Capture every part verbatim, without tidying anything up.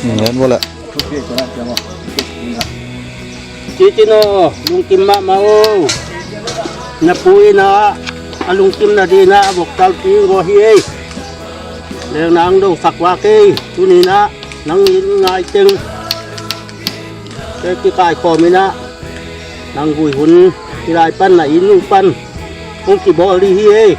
Ngan bawleh. Cici no, lungkim mahmah o. Na pu in ah, a lungkim nading in ah, a voktal pi in go hi ei. Leng nang dong sak vak ei, tuni in ah, nang in ngai teng. Kei kikaikhawm in ah, nang vui hun, hih lai pan na inn uh pan hong kibawl ding hi ei.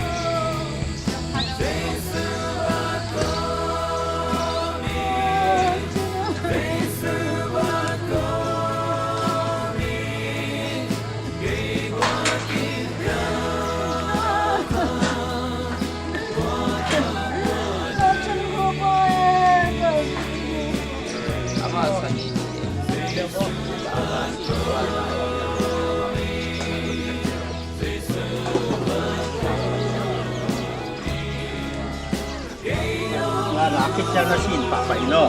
Nga la kit ciang na sin pahpah in aw.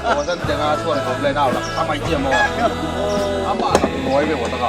Aw, san teng a suan kawm le nau lak a mai ciam aw. Amah lak nuai ve aw taka.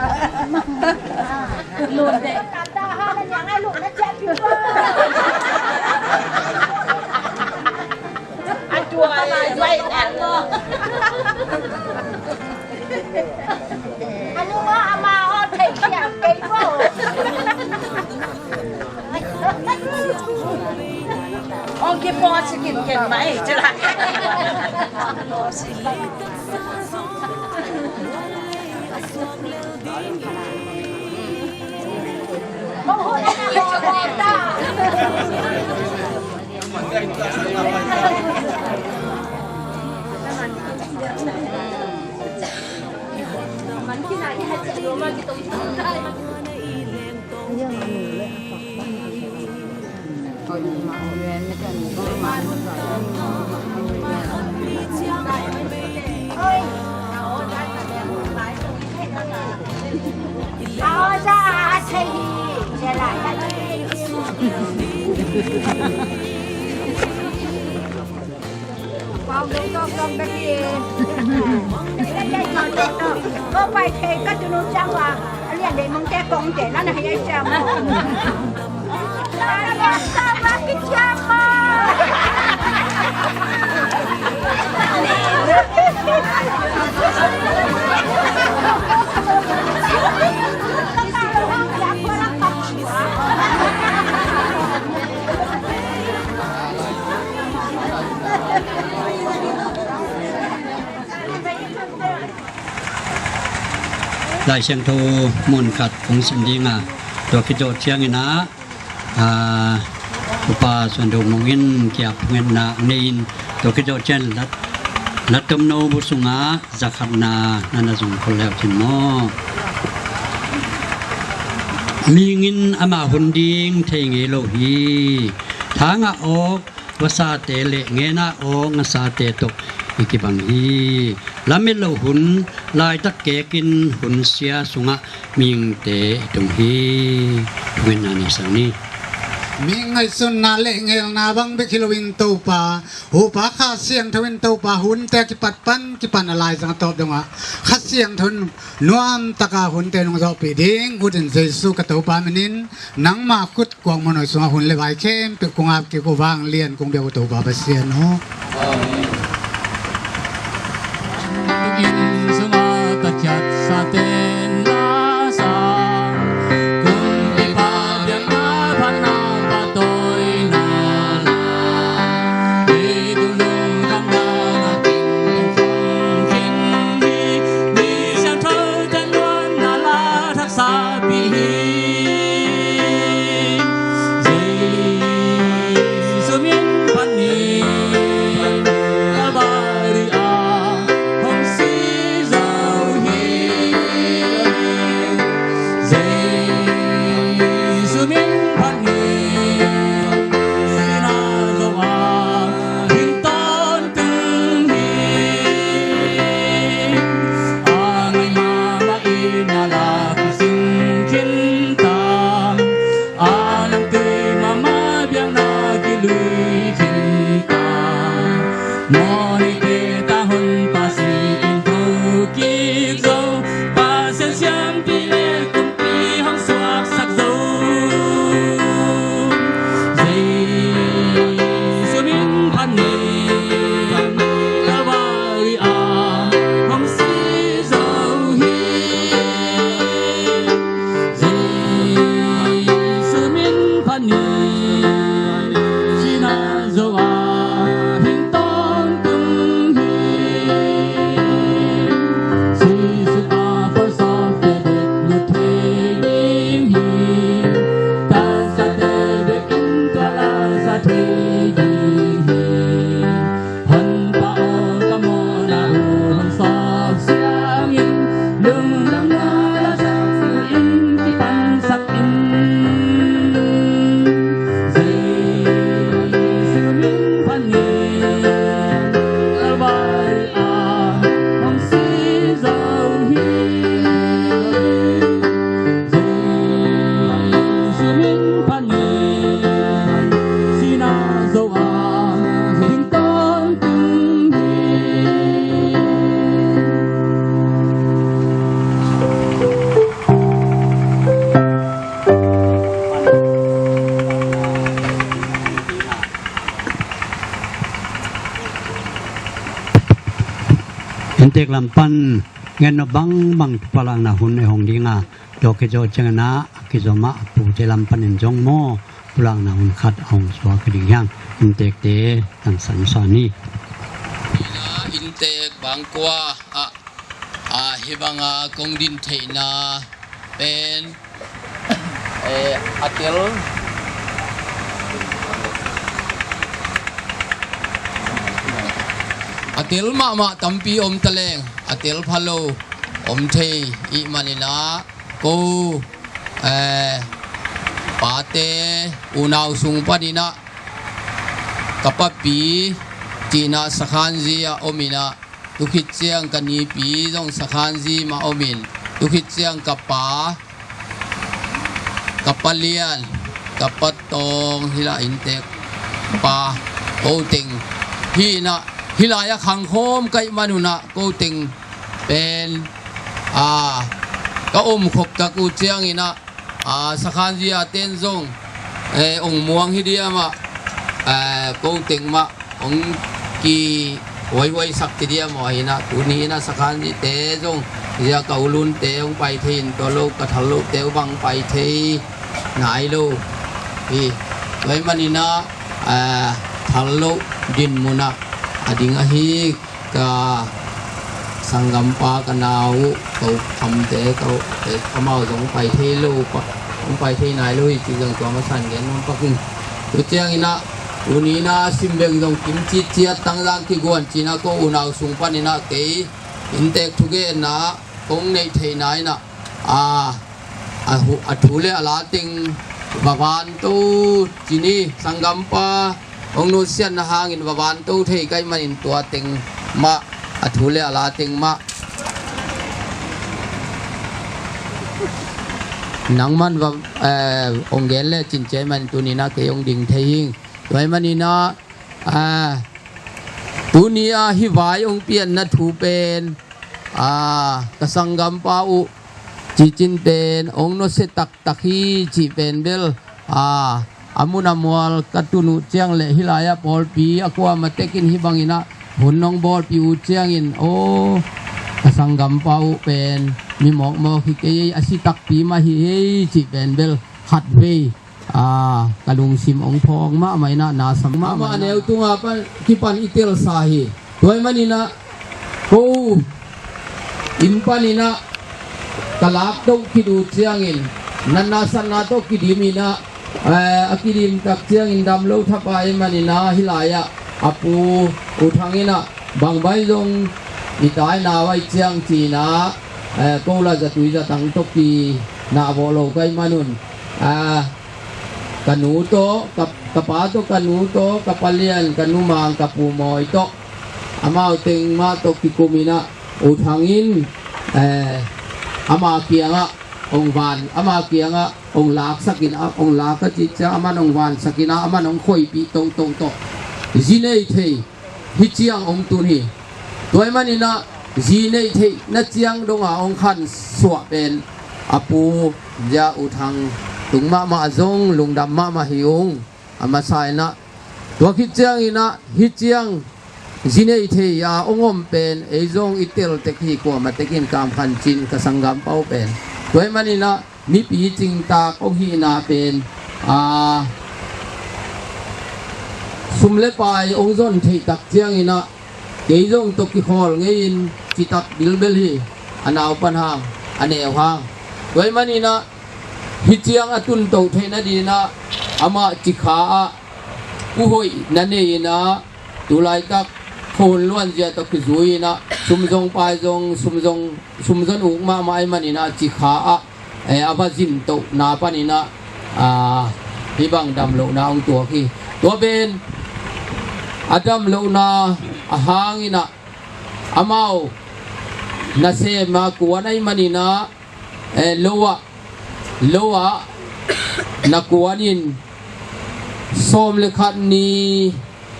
Lun de. Anu ma ama o thei siam kei bo. Ong ki po sikin ken mai cila. Ko pai thei ka tunu ciang ua, a lian dei mong te kong te na na hei ai ciang maw? Sa wa ki ciang maw? Lai Siangtho mun khat kong sim ding a, tua khit zawh ciangin ah, aa, Upa Suan Do Mung in kiap hong etna nei in, tua khit zawh ciangin lat, lat tomno bu sungah zakhatna na na zong khol leu cin maw? Mihing in amah hun ding thei ngei lo hi. Thangah awk vasate le ngenah awk ngasate tawh i kibang hi. Lamet loh hun, laitak kekin hun sia sungah mihingte i tung hi. Thungetna nei sang ni. Mihing ngaihsutna le ngelna bang bek hi loin Topa, Upa Kha Siangtho in Topa hunte a kipat pan kipan a laizang a tawp dongah Kha Siangtho in nuam taka hunte nung zawhpih ding utin Jesu ka Topa minin nangma khut kuang muanhuai sungah hun le vai khempeuh kong ap kik uh, vanglian kong biak uh Topa Pasian aw. Jesu min panin Kalvari ah hong si zo hi. Jesu min panin sihna zong ah hing tawntung hi. A ngai mahmah in a lak sing khin ta, a langtui mahmah biakna kilui khin ta. Mawhnei te ta Honpa si in tho kik zo, Pasian siampi le kumpi hong suaksak zo. Jesu min panin Kalvari ah hong si zo hi. Jesu min panin sihna zo ah hing tawntung hi. Jesu a falsawmte bek lut thei ding hi. Tansate bek in tua la sa thei ding hi. Honpa aw, ka mawhna uh hong sawp siangin, lungdamna la sak in kipansak in. Jesu min panin Kalvari ah hong si zo hi. Jesu min panin sihna zo ah hing tawntung hi. Inntek lam pan ngen nop bangbang thupalakna hun ei hong ding a, tua khit zawh ciangin ah a kizom ah a pute lam panin zong maw pulakna hun khat a hong suak hi ding hi hang. Inntekte tangsan sa ni. Inntek bangkua ah A, hih banga kong din theihna pen, eh, a tel, a tel mahmah tampi om taleng, a tel pha lo om thei ih maninah ko, eh, pate unau sung paninah ka papi tinah sakhanzi a ominah, tukhit ciang ka nipi zong sakhanzi mah omin, tukhit ciang ka pa, ka pa lian, ka pa tawng, hila inntek pa, ko teng hi inah, hilai a khangkhawm kaih manunah ko teng pen, a, ka omkhop tak uh cianginah, a, sakhanzi a ten zong, eh, ong muang hi diamah, eh, ko teng mah ong kihuaihuaisak ci diam aw hinah, tuni inah sakhanzite zong zia ka ulunte ong pai thei in tua lo, ka thal lohte uh bang pai thei nai lo hi. Tua ih maninah, eh, thal loh din munah a ding ahi ka sanggampa ka nau uh, ka ukhamte, ka, eh, amau zong pai thei lo, pa, ong pai thei nai lo hi ci zong tua masa in gen nuam pak ing. Tua cianginah, tuni inah sim beng zong kim citciat, tangzang kiguan cinah ko unau sung paninah kei inntek thugenna kong neih theihna inah, a, a hu-, a thu le a la teng va vanto ci ni, sanggampa hong nusiatna hangin va vanto thei kaih manin tua teng mah, a thu le a la teng mah nangman va, eh, hong gen le cin ciai manin tuni inah kei hong ding thei hing. Tua ih maninah, eh, tuni a hih vai hong pianna thu pen, a, ka sanggampa uh cicin pen hong nusia taktak hi cih pen bel, a, a mun a mual ka tun uh ciang le hilai a pawlpi a kuamah tekin hih banginah hun hong bawlpih uh ciangin, aw, ka sanggampa uh pen mi mawkmawk hi kei ei, a si takpi mah hi ei cih pen bel khatvei, a, ka lungsim hong phawk mahmah inah, na sam mahmah inah. Amah a neu tunga pan, kipan i telsa hi. Tua ih maninah ko inn paninah ka laktoh khit uh ciangin natna satna tawh kidim inah, eh, a kidim tak ciangin dam lo thapai ih maninah hilai ah a pu U Thang inah bang bai zong i tai nau ahih ciang cinah, eh, ko la zatui zatang tawh kinah vawh lo kaih manun, ah, ka nu tawh, ka, ka pa tawh, ka nu tawh, ka pa lian, ka nu mang, ka pu mawi tawh, amau teng mah tawh kikum inah U Thang in, eh, ama kiangah hong van, ama kiangah hong laksak inah, hong lak a cih ciang aman hong vansak inah, aman hong khoihpih toto tawh zi nei thei hi ciang hong tun hi. Tua ih maninah zi neih theihna ciang donga hong khansuah pen a pu zia U Thang tung mahmah zong lungdam mahmah hi ung. A masa inah tua khit cianginah hih ciang zi neih thei a hong om pen ei zong i teltek hi, kuamah tekin kamkhan cin ka sanggampa uh pen. Tua ih maninah mipi cingtak hong hihna pen, a, sum le pai hong zon theih tak cianginah kei zong tawh kikhawl ngei-in citak bilbel hi, a nau pan hang, a neu hang. Tua ih maninah hih ciang a tuntoh theihna dinginah amah Cikha ah pu hoih na nei inah, tulaitak khuahun luanzia tawh kizui inah sum zong pai zong, sum zong, sum zon uk mahmah ih maninah Cikha ah, eh, a va zintohna paninah, ah, hih bang damlohna hong tuak hi. Tua pen a damlohna a hanginah amau nasem a kuan ahih maninah, eh, lo ah, lo ah na kuanin sawm le khat ni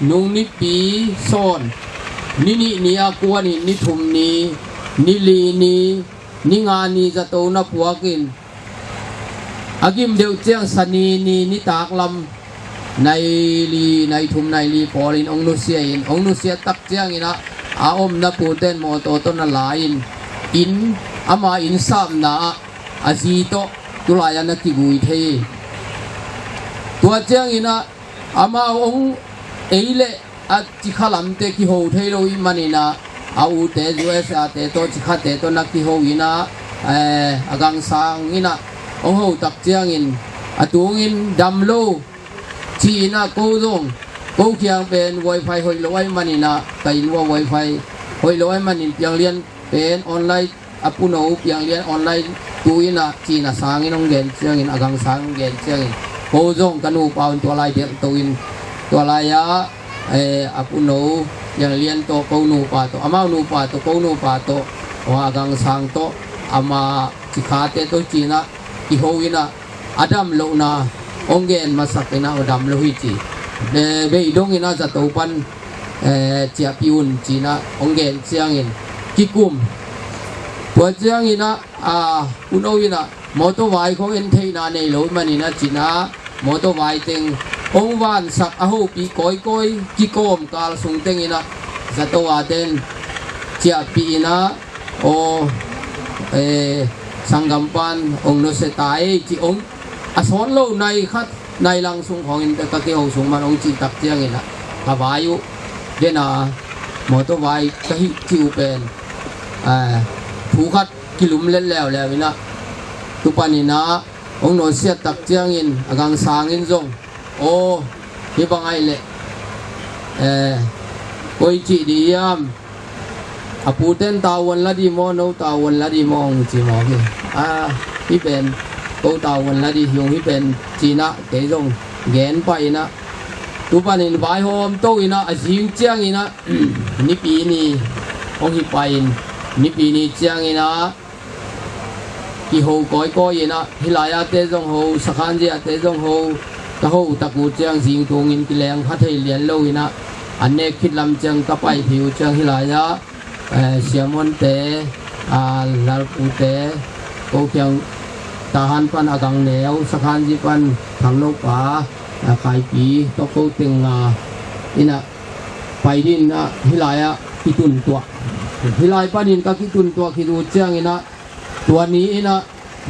nung nipi sawn, ni nih ni a kuanin ni thum ni, ni li ni, ni nga ni zato na puakin a gim deuh ciang Sani ni nitak lam nai li, nai thum, nai li pawlin hong nusia in, hong nusia tak cianginah a omna pute in mawtaw tawh na la-in, inn, ama inn sapna ah a zi tawh tulai ah na kigui thei hi. Tua cianginah amau hong ei leh a Cikha lamte kiho thei lo ih maninah a ute, U S A te tawh, cikhate tawh na kiho in ah, eh, a gangsang in ah hong ho tak ciangin, a tungin dam lo ci-in ah, ko zong, ko kiang pen wifi hoih lo ahih manin ah, ka inn uah wifi hoih lo ahih manin, Piang Lian pen online, a puno Piang Lian online tu in ah, ci-in a sangin hong gen ciangin, a gangsang hong gen ciangin, ko zong ka nupa un tua lai delhto in, tua lai-ah, eh, a puno Piang Lian tawh, ko nupa tawh, amau nupa tawh, ko nupa tawh, a gangsang tawh, ama cikhate tawh ci-in ah kiho in ah, a dam lohna hong gen masak in ah, a dam lo hi ci. Eh, bei dong in ah zato pan, eh, ciahpih un ci-in ah hong gen ciangin kikum. Tua ciangin ah, a, puno in ah, motorvai khong en theihna nei lo ahih manin ah, ci-in ah, motorvai teng hong vansak, a hopih kawikawi, kikawmkal sung teng in ah, zato a ten ciahpih in ah, aw, eh, sanggam pan hong nusia ta ei, ci hong, a sawn lo nai khat nai lang sung khawng in, ka kiho sung man hong cih tak ciangin ah, ka vai uh, den a, motorvai ka hih cih uh pen, eh, thu khat kilumlet leuleu in ah, tu panin ah hong nusiat tak ciangin, a gangsang in zong, aw, hih bang ahih leh, eh, koi cih dih hiam, a pute'n tavuan la dih maw, no tavuan la dih maw, hong ci mawk hi. A, hih pen ko tavuan la dih hi ung, hih pen, ci-in ah kei zong gen pah in ah, tu panin vaihawm to in ah, a zing ciangin ah, Nipi ni hong hi pah in, Nipi ni ciangin ah kiho kawikawi in ah, hih lai-ah te zong ho, Sakhanzi-ah te zong ho, ka ho tak uh ciang zing tungin kileng kha thei lian lo in ah, an nek khit lam ciang ka pai thei uh ciang, hih lai-ah, eh, Siamuante, a, Lalpute, ko kiang Tahan pan a gang neu, Sakhanzi pan Thangnopa, a, Khaipi tawh ko teng, a, in ah pai ding in ah, hih lai-ah kitun tuah. Hih lai panin ka kitun tuah khit uh ciangin ah, tua ni in ah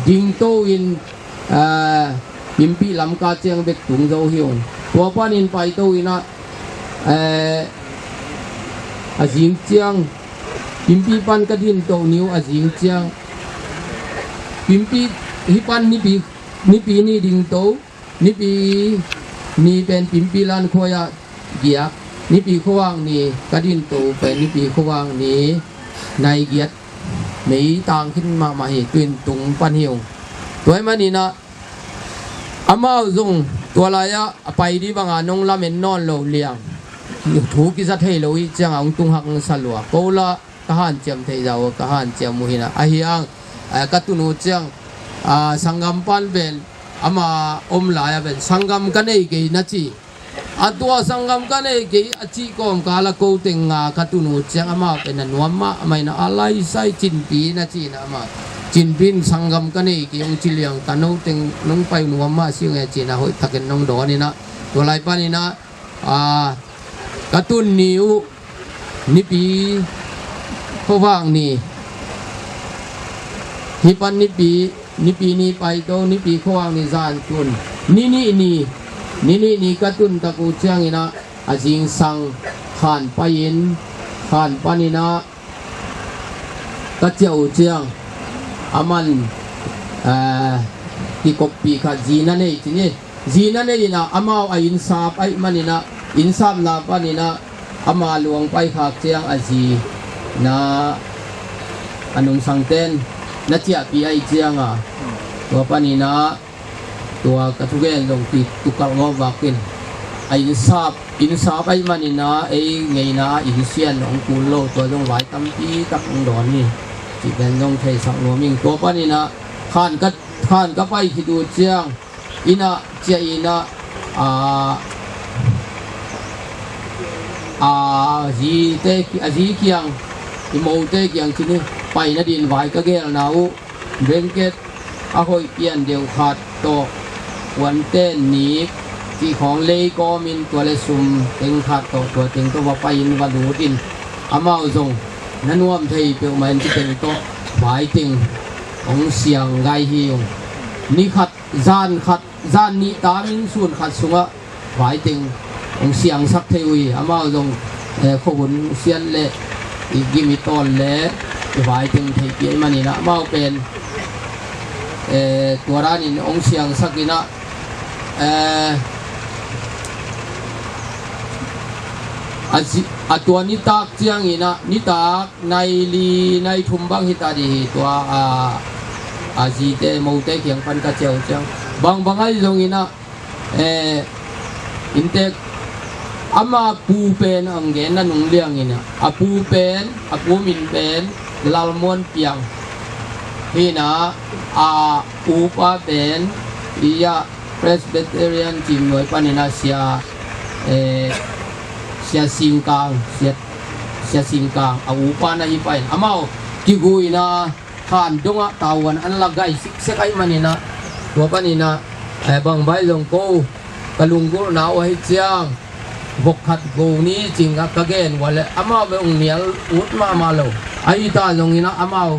dingto in, eh, Pimpih lamka ciang bek tung zo hi ung. Tua panin paito in ah, eh, a zing ciang, Pimpih pan ka dingto ni uh a zing ciang, Pimpih, hih pan Nipi, Nipi ni dingto, Nipi ni pen Pimpih Lankhuai-ah giak, Nipi khuavak ni ka dingto pen Nipi khuavak ni nai giat, meitang khin mahmah hi, tu-in tung pan hi ung. Tua ahih manin ah, amau zong tua lai-ah a pai ding banga nong lamen nawn lo liang, thu kiza thei lo ahih ciangah hong tung hak sa lua. Ko la ka hanciam theih zah uh, ka hanciam uh hi in ah, ahi hang, eh, ka tun uh ciang, ah, sanggam pan pen, ama om lai-ah pen, sanggam ka nei kei na ci. A tua sanggam ka nei kei a cih kawmkal ah ko teng nga ka tun uh ciang, amah pen a nuam mahmah in ah, a laisai Cinpi na ci in ah, amah Cinpi in sanggam ka nei kei hong ci liang, ka no teng nong pai uh nuam mah si ung e ci in ah, hoih takin nong dawn in ah, tua lai panin ah, a, ka tun ni uh Nipi khuavak ni, hih pan Nipi, Nipi ni paito, Nipi khuavak ni zan tun, ni nih ni, ni nih ni ka tun tak uh ciangin ah, a zingsang Khan pai-in, Khan panin ah ka ciah uh ciang, aman, eh, kikoppih khat zi na nei ci ni. Zi na nei in ah, amau a innsap ahih manin ah, innsapna panin ah, ama luang paikhak ciang a zi na, a nungsangte'n na ciahpih ahih ciangah, tua panin ah, tua ka thugen zong ki tukalh ngawh vakin, a innsap, innsap ahih manin ah, ei ngeina ah inn sian hong kul lo, tua zong vai tampi tak hong dawn hi, cih pen zong theisak nuam ing. Tua panin ah, Khan ka, Khan ka pai khit uh ciang, inn ah ciah in ah, a, a zite, a zi kiang, i mote kiang ci ni, pai nading vai ka gelna uh, blanket a hoih pian deuh khat tawh, puanten nik cih khawng lei kawmin, tua le sum teng khat tawh, tua teng tawh va pai-in va lut in, amau zong na nuam thei peuhmah in, ci teng tawh vai teng hong siang gai hi ung. Ni khat, zan khat, zan nih tamin sun khat sungah vai teng hong siangsak thei uh hi. Amau zong, eh, khuahun siat le i gim i tawn le i vai teng theihpih ahih manin ah amau pen, eh, tua danin hong siangsak in ah, eh, a zi-, a tua nitak ciangin ah, nitak nai li nai thum bang hi ta dih hi, tua, ah, a zite mote kiang pan ka ciah uh ciang, bangbang ahi zongin ah, eh, inntek ama pu pen hong gen na nung liangin ah, a pu pen, a pu min pen Lalmuan Piang hi in ah, a upa pen, i ah, Presbyterian Cimnuai panin ah Sia, eh, Sia Singkang, Sia, Sia Singkang a upa na hi pah in, amau kigui in ah khan dongah tavuan an la gai siksek ahih manin ah, tua panin ah, eh, bangbang zong ko ka lunggulhna uh ahi ciang, vok khat go ni cih ah ka gen uh leh amau bel hong nial ut mahmah lo. Ahi ta zongin ah amau,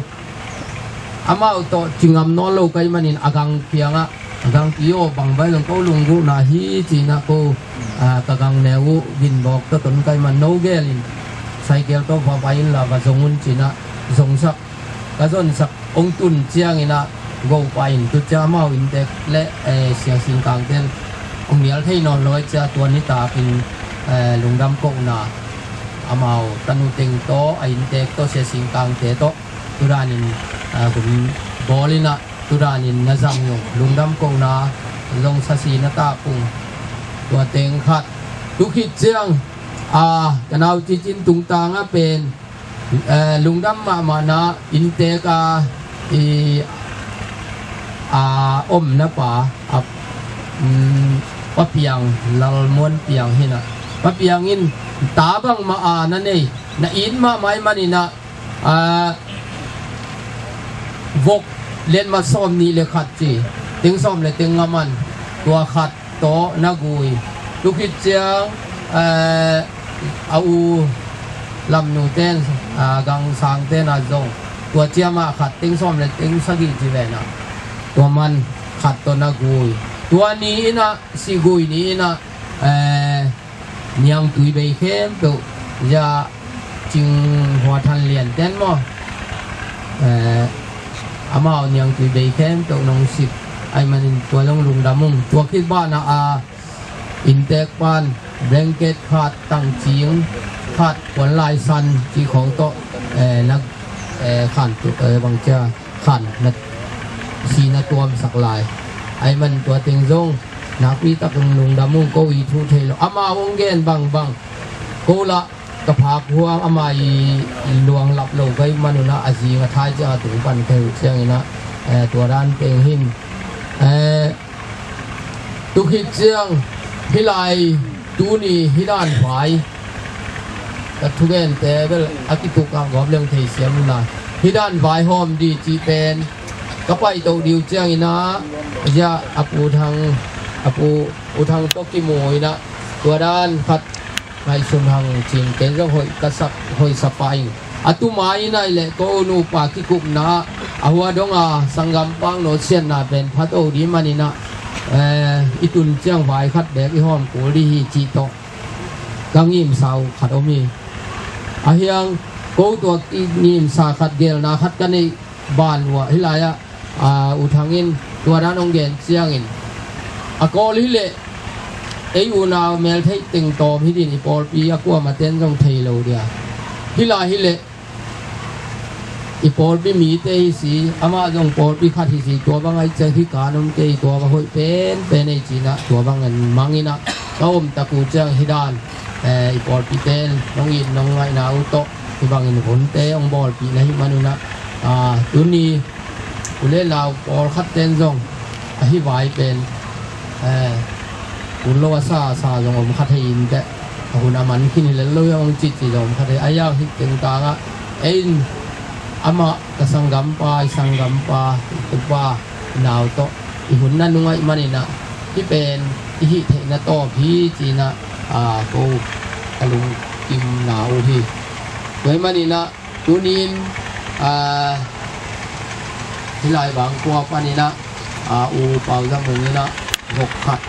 amau tawh ci ngam nawn lo ka hih manin a gang kiangah, a gangpi aw, bangbang zong ko lunggulhna hi ci-in ah ko, ah, ka gang neu uh Ginbawk tawh ton ka hih man, no gel in, cycle tawh va pai inla va zong un ci-in ah zongsak, ka zonsak hong tun ciangin ah go pah in, tu ciang amau inntek le, eh, Sia Singkangte in hong nial thei nawn lo ahih ciang tua nitakin, eh, lungdam kohna amau tanu teng tawh, a inntek tawh, Sia Singkangte tawh tu danin, ah, hun bawl in ah tu danin na zang uh, lungdam kohna zong sasi na tak ung. Tua teng khat, tu khit ciang, ah, ka nau Cicin tungtang ah pen, eh, lungdam mahmahna inntek a, i, a omna pa, a, mm, Pa Piang, Lalmuan Piang hi in ah, Pa Piang in ta bangmah a na nei, na it mahmah ahih manin ah, ah, vok lianmat sawmnih le khat ci, teng sawm le teng nga man, tua khat tawh na gui. Tu khit ciang, eh, a u Lamnu ten, ah, Gangsang ten ah zong tua ciang mah khat, teng sawm le teng sagih ci ven ah, tua man khat tawh na gui. Tua ni in ah, Sigui ni in ah, eh, Niangtui bei khempeuh, Zia Cing Hua Than Lian ten maw, eh, amau Niangtui bei khempeuh nong sik ahih manin tua zong lungdam ung. Tua khit banah, ah, inntek pan blanket khat, tangcing khat, puan laisan cih khawng tawh, eh, na, eh, khan tu, eh, bang cia khan na, si na tuamsak lai. Ahih man tua teng zong nakpi takin lungdam ung, ko i thu thei lo. Amau hong gen bangbang, ko lah ka phak huang, ama i luang lap lo ka hih man un ah, a zing a thai ciang a tung pan ka hi uh ciangin ah, eh, tua dan teng hi in, eh, tu khit ciang hih lai tuni hih dan vai, ka thugente bel a kituk ah gawp leng thei siam un ah, hih dan vai hawm dih cih pen ka paito dih uh ciangin ah, Zia a Pu Thang, a Pu, U Thang tawh kimu in ah, tua dan khat ngaihsun hang cin, ken zong hoih ka sak, hoih sa pah ing. A tuma in ah i leh ko nupa kikupna, a hua dong a sanggam pang nawtsiatna pen pha to dih manin ah, eh, i tun ciang vai khat beek i hawm kul dih hi cih tawh ka ngimsa uh khat om hi. A hiang ko tua i ngimsa khat, gelna khat ka neih ban uh ah, hih lai-ah, ah, U Thang in tua dan hong gen ciangin, a kawl hi leh ei unau meltheih teng tawm hi dih in, i pawlpi a kuamah ten zong thei lo dih a, hih lai hi leh i pawlpi mite hi si, amah zong pawlpi khat hi si, tua bang ahih ciang hih ka an om kei, tua bang hoih penpen ei ci-in ah, tua bang en mang in ah, ka om tak uh ciang hih dan, eh, i pawlpite in nong it nong ngaihna uh tawh hih bangin hunte hong bawlpih na hih man un ah, ah, tuni u le nau pawlkhat ten zong a hih vai pen, eh, hun lo a sa, a sa zong om kha thei in teh, a hun a man khin hi lel lo, hong cih cih zong om kha thei. A hiang hih teng tangah ei in amah ka sanggampa, i sanggampa, i tupa, i nau tawh i hun na nung ahih manin ah, hih pen i hih theihna tawp hi ci-in ah, ah, ko ka lungkimna uh hi. Tua ahih manin ah, tuni in, ah, hih lai bang khua panin ah, ah, U Pau Za Mung in ah vok khat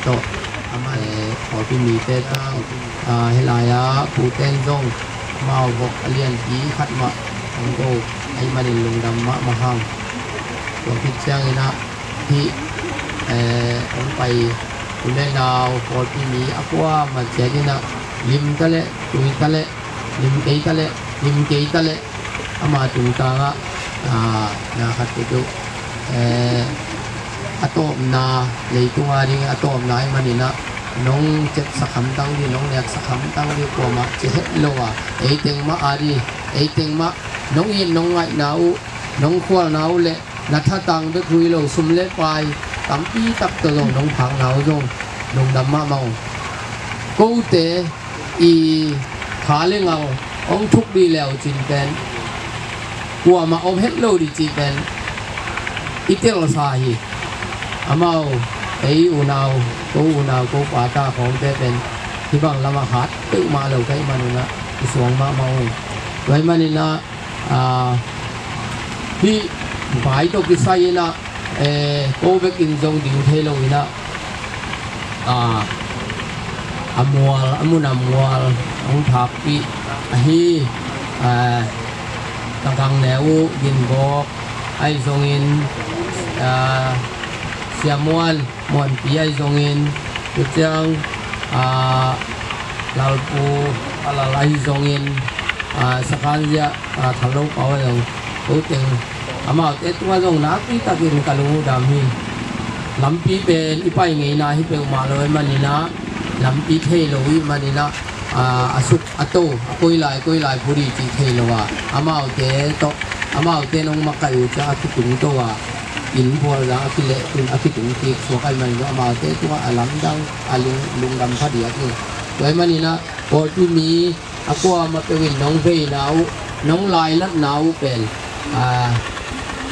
tawh, amah, eh, pawlpi mite tang, ah, hih lai-ah pute in zong Mau bok a lianpi khat mah hong ko ahih manin lungdam mahmah hang. Tua khit ciangin ah hih, eh, hong pai u le nau pawlpi mi a kuamah ciat in ah lim ta leh, tui ta leh, lim kei ta leh, lim kei ta leh, ama tungtang ah, ah, na khat peuhpeuh, eh, a tawpna, leitung a ding a tawpna ahih manin ah nong cepsak hamtang ding, nong neksak hamtang ding, kuamah ci het lo a, ei teng mah a ding, ei teng mah nong it nong ngaihna uh, nong khualna uh le na thatang bek hi lo, sum le pai tampi tak tawh zong nong phakna uh zong lungdam mahmah ung. Kote i kha le ngal hong thuk dih le uh cin pen kuamah om het lo dih cih pen i telsa hi. Amau, ei unau, ko unau, ko pata khawngte pen hih bang lamah hat peuhmah lo ka hih manin ah i suang mahmah ung. Tua hih manin ah, ah, hih vai tawh kisai in ah, eh, ko bekin zong ding thei lo in ah, ah, a mual, a mun a mual hong thakpih ahi, ah, ka gang neu uh Ginbawk ahi zongin, ah, Sia Muan, Muanpi ahi zongin, tua ciang, ah, Lalpu, a Lal ahi zongin, ah, Sakanzia, ah, Thalo Pau ahi zong, ko teng, amaute tungah zong nakpi takin ka lung uh dam hi. Lampi pen i pai ngeina hi peuhmah lo ahih manin ah, lampi thei lo ahih manin ah, ah, a suk a to, a koi lai, koi lai phu dih cih thei lo a, amaute tawh, amaute nong makaih uh ciang a kitung to a, inn phual zang a kileh tun a kitung kik suak ahih manin ah, amaute tungah a lamdang, a lung, lungdam phadiak hi. Tua ahih manin ah, pawlpi mi a kuamah peuh in nong veina uh, nong lainatna uh pen, ah,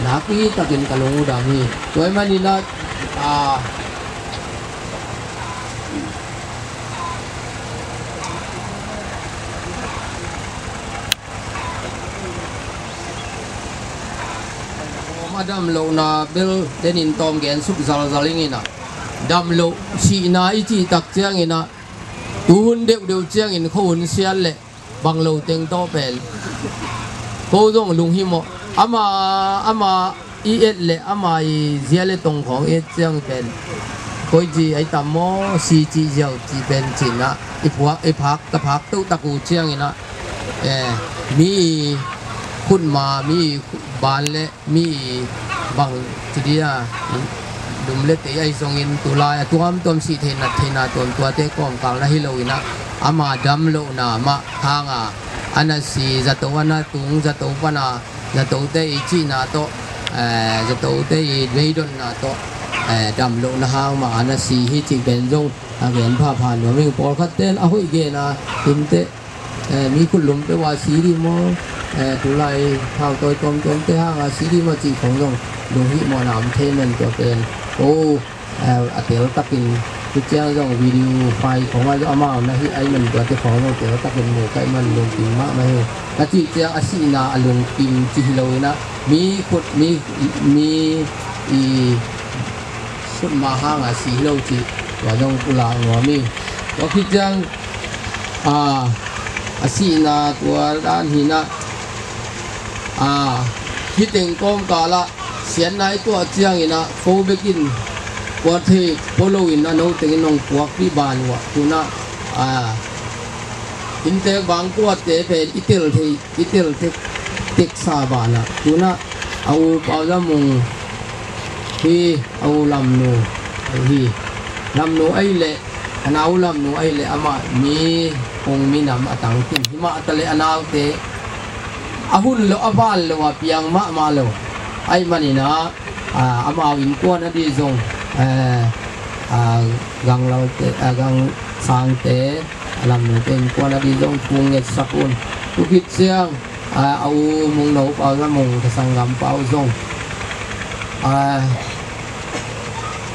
nakpi takin ka lung uh dam hi. Tua ahih manin ah, ah, a dam lohna bel denin tawm gen suk zalzal ing in ah, dam loh sihna i cih tak ciangin ah, tuhun deuhdeuh ciangin khuahun sial leh bang lo teng tawh pen ko zong lunghimawh. Ama, ama i et le ama i zia le tong khawng et ciang pen koici ai tam maw, si cih ziau cih pen cin ah i phuak, i phak, ka phak tohtak uh ciangin ah, eh, mi i khutma, mi i ban le mi i bang ci dia, lum le tei ahi zongin tulai a tuamtuam sih theihna, theihna tuam tuate kawmkal na hi lo in ah, ama dam lohna mah hanga a na si, zato a na tung, zato pana, zatote i cihna tawh, eh, zatote i beidonna tawh, eh, dam lohna hang mah a na si hi cih pen zong a gen phapha nuam ing. Pawlkhatte in a hoih gen a, hinteh, eh, mi khutlum peuh a si dih maw, eh, tulai thau tawi tuamtuamte hanga si dih maw cih khawng zong lunghimawhna om thei men. Tua pen ko, eh, a teltakin tu ciang zong video file khawngah zong amau na hih ahih man tuate khawng zong teltakin mu ka hih man lungkim mahmah hi. Ka cih ciang a sihna a lungkim cih hi lo in ah, mi khut, mi, mi i khutma hanga si hi lo cih tua zong pulak nuam hi. Tua khit ciang, ah, a sihna tua dan hi in ah, ah, hih teng kawmkal ah siatna i tuah ciangin ah ko bekin puak thei pua lo in ah no tengin hong puakpih ban uh ah, tu in ah, ah, inntek bang kuate pen i tel thei, i tel tek, teksa ban ah tu in ah, a u Pau Za Mung hi, a u Lam Nu hi. Lam Nu ahih leh, a nau Lam Nu ahih leh amah mi kung minam a tangkim hi mah ta leh a naute a hun lo, a van lo a piang mahmah lo ahih manin ah, ah, amau innkuan a dih zong, eh, ah, Gang Lalte, ah, Gang Sangte, a Lam Nute innkuan a dih zong thu ngetsak un. Tu khit ciang, ah, a u Mung No Pau Za Mung, ka sanggam Pau zong, ah,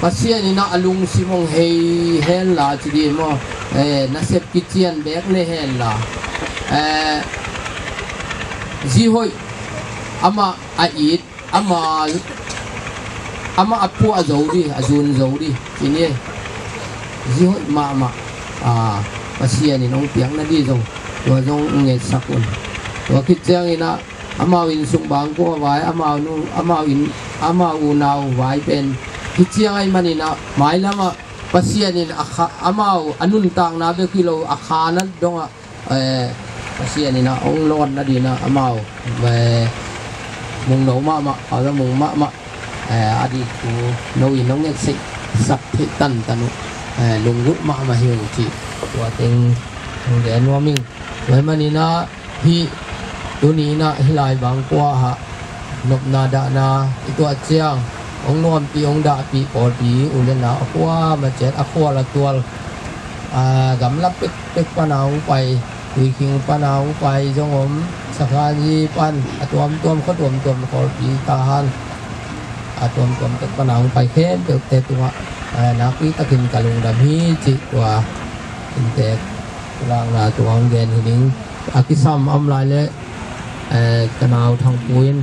Pasian in ah a lungsim hong hei henla ci dih maw, eh, nasep kician beek ne henla, eh, zi hoih amah a it, amah, amah a phuah zo dih, a zun zo dih ci ni. Zi hoih mahmah, ah, Pasian in hong piak nadih zong Tua zong ngetsak un. Tua khit ciangin ah amau inn sung bangkua vai, amau nu, amau inn, amau unau vai pen khit ciang ahih manin ah mailam ah Pasian in a kha, amau a nuntakna bek hi lo, a khana dong ah, eh, Pasian in ah hong lawnna ding ah amau, eh, mungno mahmah, a mung mahmah, eh, a dik thu no in hong ngetsak theih tantan uh, eh, lunggulh mahmah hi uh cih tua teng hong gen nuam ing. Tua ahih manin ah hih tuni in ah hih lai bangkua ah nopna dahna i tuah ciang hong nuampih hong dahpih pawlpi u le nau a kuamah ciat, a khual a tual, a gamla pekpek pan a hong pai, Tuikhing pan a hong pai zong om, Sakhanzi pan a tuamtuam, khua tuamtuam, Kawlpi, Tahan a tuamtuam tek pan a hong pai khempeuhte tungah, eh, nakpi takin ka lungdam hi cih tua inntek lakna tungah hong gen hi ning. A kisam a om lai leh, eh, ka nau Thangpu in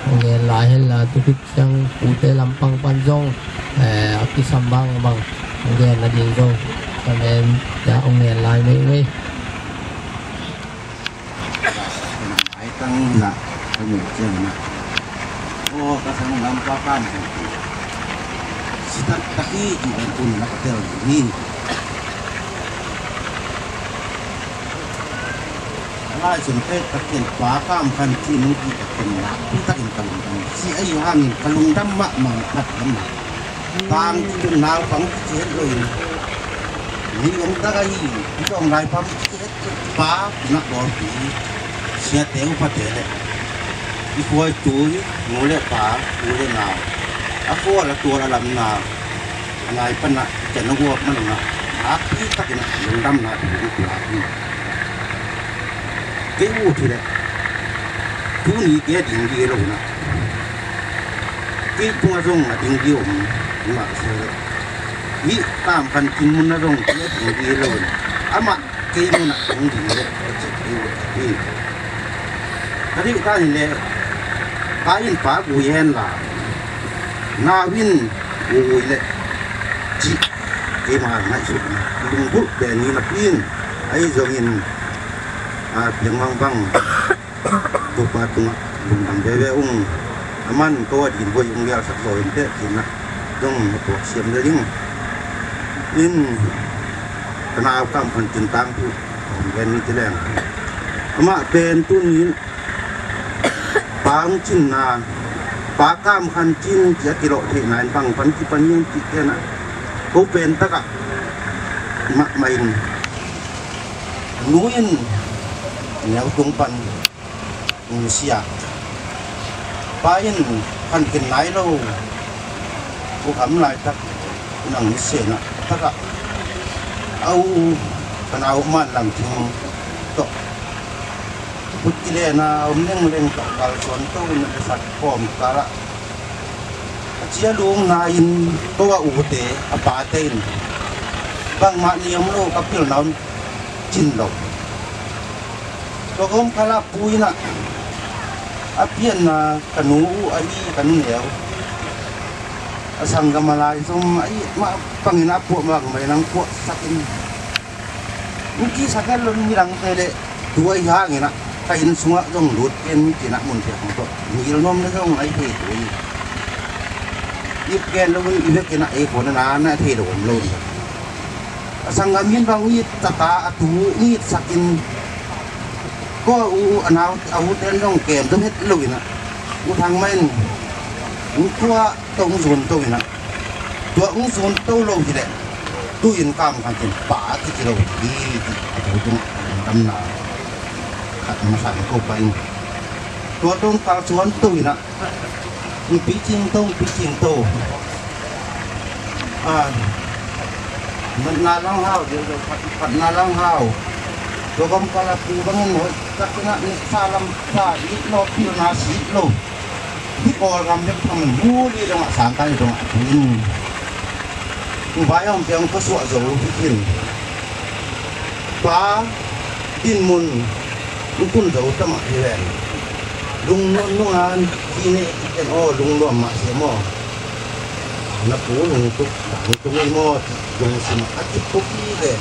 hong gen lai hen la, tu khit ciang pute lampang pan zong, eh, a kisam bangbang hong gen nading zong ka men, ya hong gen lai meimei. Ai tang na ka mu ciang na. O, ka sang lam pa kam. Sitak taki di kan kun na ka tel ni. Lai sun pek ka ken pa kam kan ci nung ki ka ken na. Pi takin ka lungdam. Si ai hangin ka lungdam mahmah phat lam. Tang ci tun nau pang ci het lo in. Ni ong ta ka hi. Ni ong lai pang ci het. Pa, na kawlpi, siate upate le i khuai tui, nu le pa, u le nau, a khual a tual a lamna, a nai pana, ken a guak manuna, a pi takina, lungdamna, pi lungdamna, pi. Kei u ti le, tuni kei a ding di lo na. Kei tunga zong a ding di om, ma se le. Ni kam kan tin mun na zong kei a ding di lo na. Ama kei mun a kong ding le, ka cik di lo ka ti. Ka ding ka ni le, ka in pa gu yen la. Na win gu le, ci. Kei ma ngai su na. Lung bu be ni na pin. Ai zong in, a, piang mang bang. Topa tungah lungdam veve ung. Aman ko a din voi ung gial sak zo in te, kin na. Dong na tuak siam le ding. In, ka nau kam kan tin tang tu. Om gen ni ti leng. Amah pen tuni in, pa hong cinna, pa kam kan cin ci a kilawh theihna in bang pan kipan hiam cih ciangin ah, ko pen takah mahmah in, nu in neu tung pan nusia. Pa in kan ken nai lo. Ko kam laitak nang ni sena takah a u ka nau man lam thing tawh. Kut kilena om lengleng tawh kalsuan to na besat kawm kalah. A cia lungna in ko a ute a pate in bangmah ni om lo, ka pilna om cin lo. Tua kawm kala pu in ah a pianna ka nu uh a i ka nu neu a sanggam a lai zom a i mah bangin a puah mah mai nang puah sakin. Miki sakin lo ni dangte le tua i hangin ah ka inn sungah zong lut ken kin ah mun piak mah tawh. Mil nuam le zong a i thei tua i. Ip ken lo i vekin ah ei khuan a na na thei lo om lo ni. A sanggam in bang it tata a tu it sakin ko a u a nau a u ten dong kem dong het lo in ah. U thang mai in tua tong zun to in ah. Tua ung zun to lo hi leh tu in kam kan tin pa ki ti lo hi ti a tu tung kam na khat ma sa ko pa in. Tua tong kal suan to in ah. Pi cing to, pi cing to. A, mat na lang hau, dia, dia, pat, pat na lang hau. Tua kam kala pu bangin hoi, tak na ni salam sa, it lo, pil na si lo. Hi Kawlgam dek tham mu li dong a sang kan dong a pu in. Pu bai om piang ko suah zo hi kin. Pa dinmun in tun zo ta mah hi ven. Lungnuam nunga hi ne i ken aw lungnuam mah se maw? Na pu lungtuk dang tung ei maw? Lungsim a kip tuk hi ve.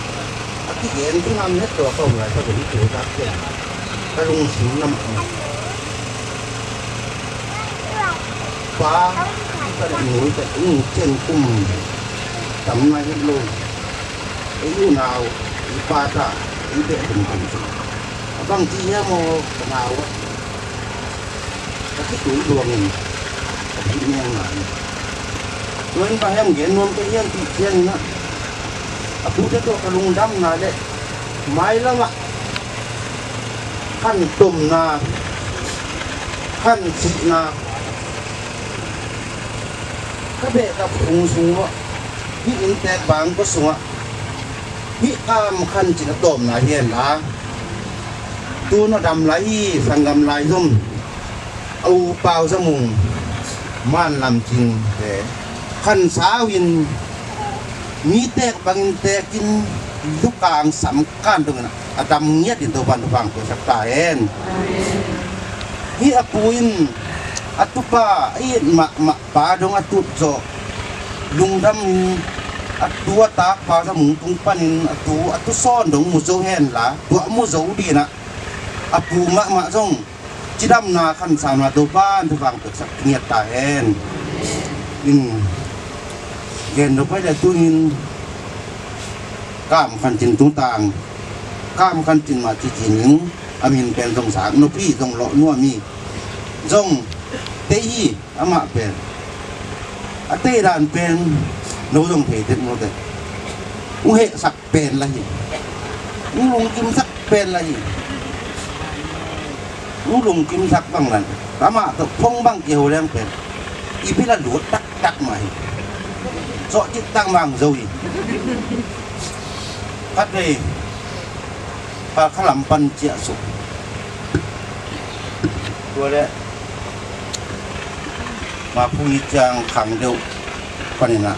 A Kigen tu nam het tua ka um lai ka dong tu tak ke. Ka lungsim nam. Pa, ka nui ka ing chen kum tam na het lo. Ei u nau, i pa ta, i beh kum kum. Abang ti ya mo ka nau. Ka khitui luangin ka khit niang ngai. Tua in bang hiam gen nuam ka hiam cih ciangin ah, a pute tawh ka lungdamna le mailam ah khan tomna, khan sihna ka behlap hong sung uah, hih inntek bang kua sungah hih kam khan cin a tawpna hi hen la. Tu na dam lai hi, sanggam lai zom. A u Pau Za Mung, Man Lam Cing te khan sau in, mi tek bangin tekin lukang sam kan dongin a dam ngiat in Topan thupha hong pia sak ta hen. Hih a pu in a tupa a it mahmah pa dong a tut zawh lungdam in a tu a tak Pau Za Mung tung panin a tu, a tu sawn dong mu zo hen la, tua mu zo dinah a pu mahmah zong cidamna khansauna Topan thupha hong pia sak ngiat ta hen. In gen lo pai le tu in kam khan cin tungtang, kam khan cin mah ci cin in a min pen zong sak nupi zong lawh nuam hi. Zong tei hi. Amah pen a teidan pen no zong thei tek no teh. U hehsak pen la hi. U lungkimsak pen la hi. U lungkimsak bang lan amah tawh phong bang kiho leng pen i bil a lut taktak mah hi. Zawh cik tak mang zo hi. Khat vei Palkha lam pan ciah suk. Tua le Mapui ciang khang deuh paninah,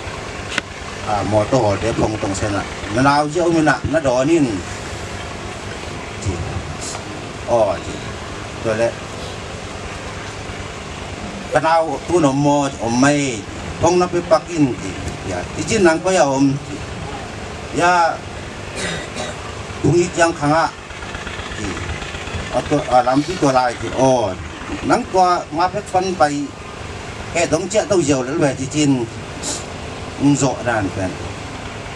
a, mawtaw hawlte phong tong senah, na nau ziah um inah na dawn in ci. Aw ci. Tua le ka nau tu na om maw? Om mai. Phong na pe pak in ci. Ya, i cin nang koi a om ci. Ya, Tung i ciang khangah ci. A tua, a lampi tua lai ci. Aw, nang tua ma pek pan pai he dong ciah to ziau lel ve ci cin. Ng zawh dan pen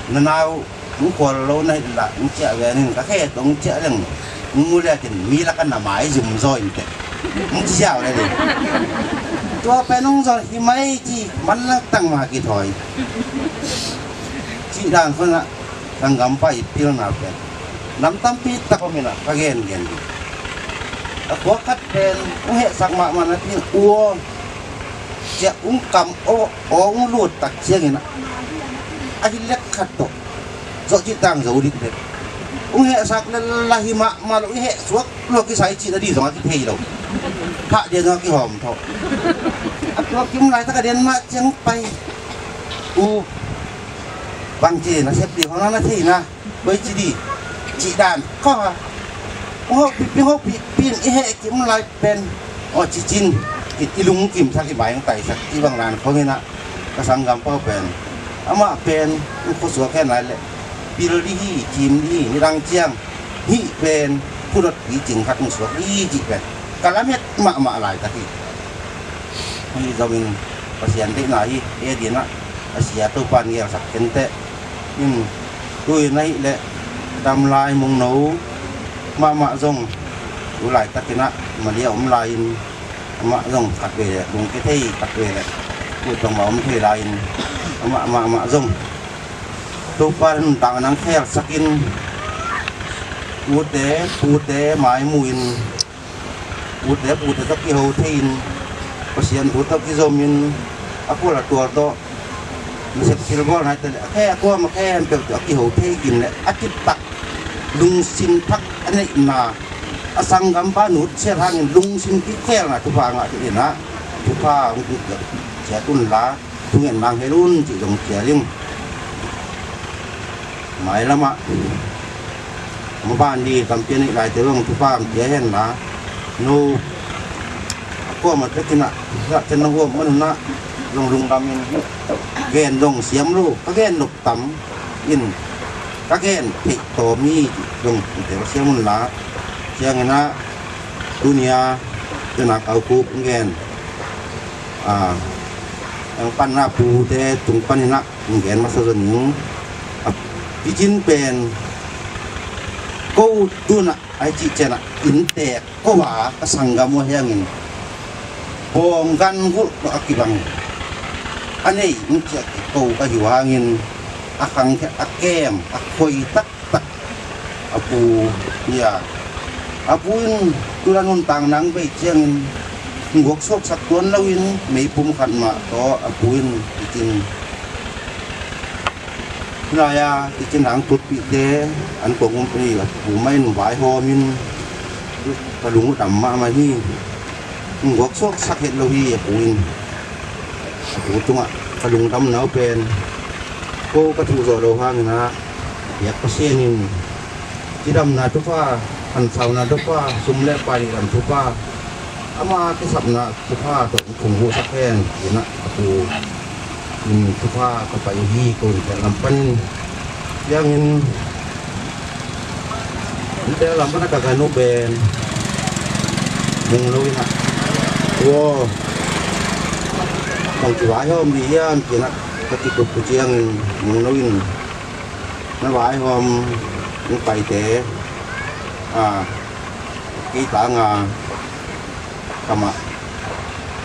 na nau ng khual lo na hit lah ng ciah ve ning ka he dong ciah leng ng mu le cin mi lak a na mai zum zaw in teh. Ng ci ziau le ding. Tua pen ng zawh hi mai ci man lak tang ma kithawi. Ci dan khon ah Sanggampa i pilna pen nam tampi tak om inah ka gengen ding. A khua khat pen ung hehsak mahmah na tin ua ciah ung kam aw ung lut tak ciangin ah a hi lek khat tawh zawh cih tang zo dik pen ung hehsak lel la hi mahmah lo i heh suak lua kisai cih na di zong a kithei lo. Thah dia zong a kihawm thaw. A tua kim lai tak a den mah ciang pai u bang ci na sep di hong na thei na. Koi ci di cih dan kha. Ung hopi pi hopi pin i heh kim lai pen aw ci cin i lungkimsak i bai ang taisak i bang dan khong inah ka sanggampa pen amah pen ung khuasuak hen lai le pil di hi, kim di hi, nidang ciang hih pen khudot pi cing khat ung suak di cih pen ka lamet mahmah laitak hi. Hih zomin Pasian deihna hi e dinah a sia Topan ngelsak kenteh. In tu in ahih leh damlai mungno mahmah zong tu laitakinah mali a om lai-in amah zong khat vei leh lungke thei khat vei leh kuh tong mah om thei lai-in amah mahmah zong Topa nuntakna nang khelsakin ute pute maimuin ute pute tawh kiho thei-in Pasian thu tawh kizomin a khual a tual tawh nasep silbawl nai tale a khe a kuam a khempeuh tawh a kiho thei kim le a kipak lungsim thak a neihna a sanggampa nutsia hangin lungsim kikhelna thupha ngah thei inah thupha hong kik ciat unla thungen mang hel un cih zong cia ding. Mailamah maban di tampi a neih laite zong thupha hong cia henla no a kuam a tekinah zahcen na huam manunah zong lungdamin gen zong siam lo ka gen nop tam in ka gen theih tawm hi cih zong kite ka siam un la. Ciangin ah tuni a tuna kau kup gen a, ang pan a pute tung panin ah gen masa zong ning a, picin pen ko tuna ai cih cian ah inntek ko a ka sanggam uh hiangin bawng gan gulh tawh a kibang a nei in ciah ko ka hi uh hangin a khangkhiat a kem a khoi taktak a pu hi a. A pu in tuna nuntak nang bei ciangin guak suaksak tuan loin meipum khat mah tawh a pu in i cin. Hilai a i cin hang tutpihte an kong um pei a pu mah in vaihawm in ka lung uh dam mahmah hi. Guak suaksak het lo hi a pu in. A pu tungah ka lungdamna uh pen ko ka thuh zawh lo hangin ah biak Pasian in cidamna thupha, hansauna thupha, sum le pai dam thupha, ama kisapna thupha tawh i phungvuhsak hen, ci-in ah a pu in thupha ka pai uh hi, ko in tel lam panin. Ciangin in tel lam pan a ka gan uh pen mung lo in ah, ua, bang ci vaihawm dih hiam, ci-in ah ka kikup uh ciangin mung lo in na vaihawm hong paite a, kei tanga kamah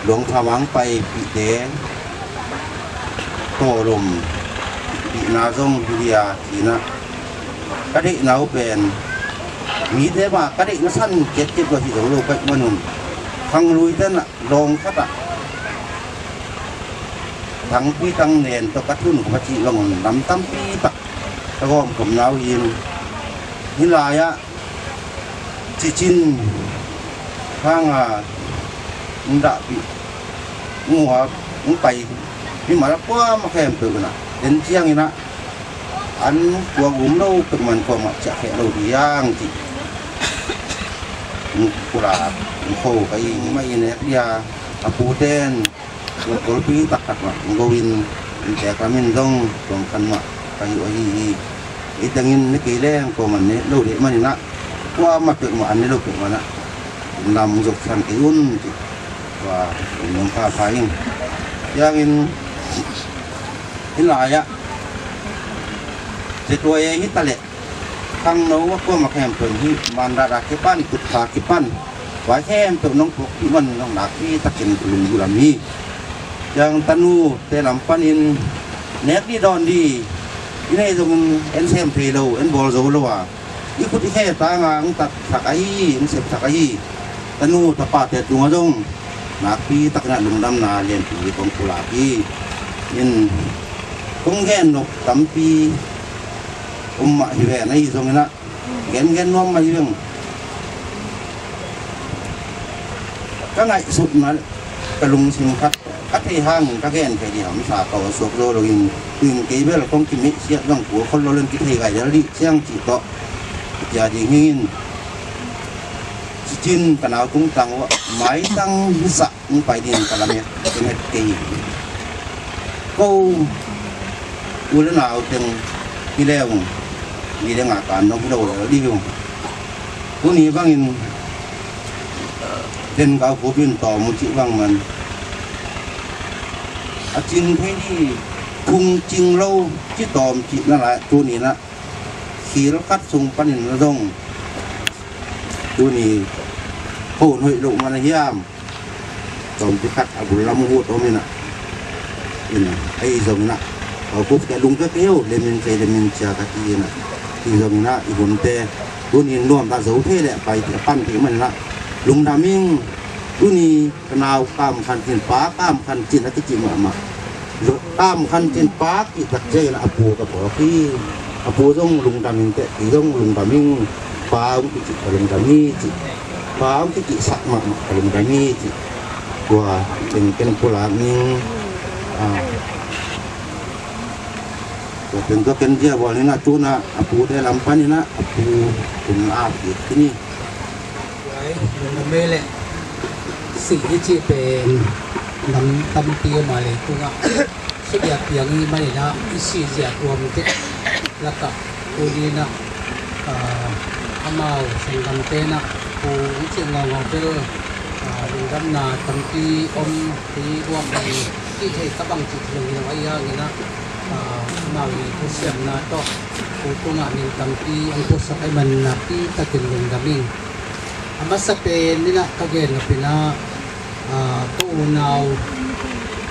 luang thamang paipihte tawlom pihna zong hi dia, ci-in ah ka deihna uh pen mite mah ka deihna san ketkep lo hi zo lo ka hih manun khangluite nah lawng khatah thangpi tang nen tawh ka thun ka cih bang un lam tampi tak ka gawmkhopna uh hi. Hih lai-ah cicin hanga hong dahpih, hong uap, hong pai mimal a kuamah khempeuh in ah den ciangin ah an kuang um lo peuhmah kuamah ciah kheh lo ding cih hong pulak hong kho ka hi. Mah i nek dia a puten golpi taktak mah hong go in, inntek lam in zong tuang khan mah ka hi uh ahi hi. Ei tengin ne kei leng kuamah ne lo deh manin ah kuamah peuhmah an ne lo peuhmah nah lam zoksan kei un cih tua in nong pha pha in. Ciangin hih lai-ah zetuai ei hi ta leh khangno a kuamah khempeuh hih mandat a kipan, kutkha kipan, vai khempeuh nong puakpih man nong nakpi takin lungdam hi. Ciang tanute lam panin nek dih dawn dih i nei zongin en sem thei lo, en bawl zo lo a, i khut i khe tanga hong tatsak ahi, hong sepsak ahi tanu tapate tungah zong nakpi takin ah lungdamna lianpi kong pulak hi. In kong gen nop tampi om mah hi ven, ahi zongin ah gengen nuam mah hi veng. Ka ngaihsutna ka lungsim khat ka thei hangin ka gen thei ding a om sa ka aw suak zo loin, tuin kei bel kong kimeihsiat zong kul khol lo leng kithei gai del dih ciang cih tawh ka cia ding hi. Cicin ka nau tungtang uh ah maitang hisa hong pai ding ka lamet ka nget kei hi. Ko u le nau teng hi le ung, hi le nga kan nong hi lo le dih ung. Tuni bangin den kau khupin tawm uh cih bang man a cing thei dih, phung cing lo ci tawm cih na lai tuni nah khil khat sung panin na zong tuni hon hoih loh man a hiam? Tawmpi khat a bul lam uh ut om inah, inah ahi zong inah, kau kup kei lungkia kei uh, lemin kei lemin cia ka ti inah, ahi zong inah i hunte tunin nuam ta zo thei leh pai ti a pan ti man inah lungdam ing. Tuni ka nau kam khan cin, pa kam khan cin a kici mahmah. Kam khan cin pa kihtak ciangin a pu ka phawk hi. A pu zong lungdam in teh, kei zong lungdam ing. Pa hong kici ka lungdam hi ci. Pa hong kicihsak mahmah ka lungdam hi ci. Tua teng ken pulak ning. Ah. Tua teng tua ken zia bual ning a, tuna a pute lam pan inah a pu tun a kik hi ni. Lai, nung mei leh sih i cih pen nam tampi om a leitungah subiak piang i maninah i sih zia tuamte lakah Tuni-in ah, ah, amau sanggamte in ah, pu hong cih ngaungau bel, ah, lungdamna tampi om hi. Guak in hih thei ka bang cih thei lo ahi hangin ah, ah, amau i thusiamna tawh pu tungah min tampi hong puaksak ahih manin ah, pi takin lungdam ing. A masa pen in ah ka gen nop in ah, ah, ka unau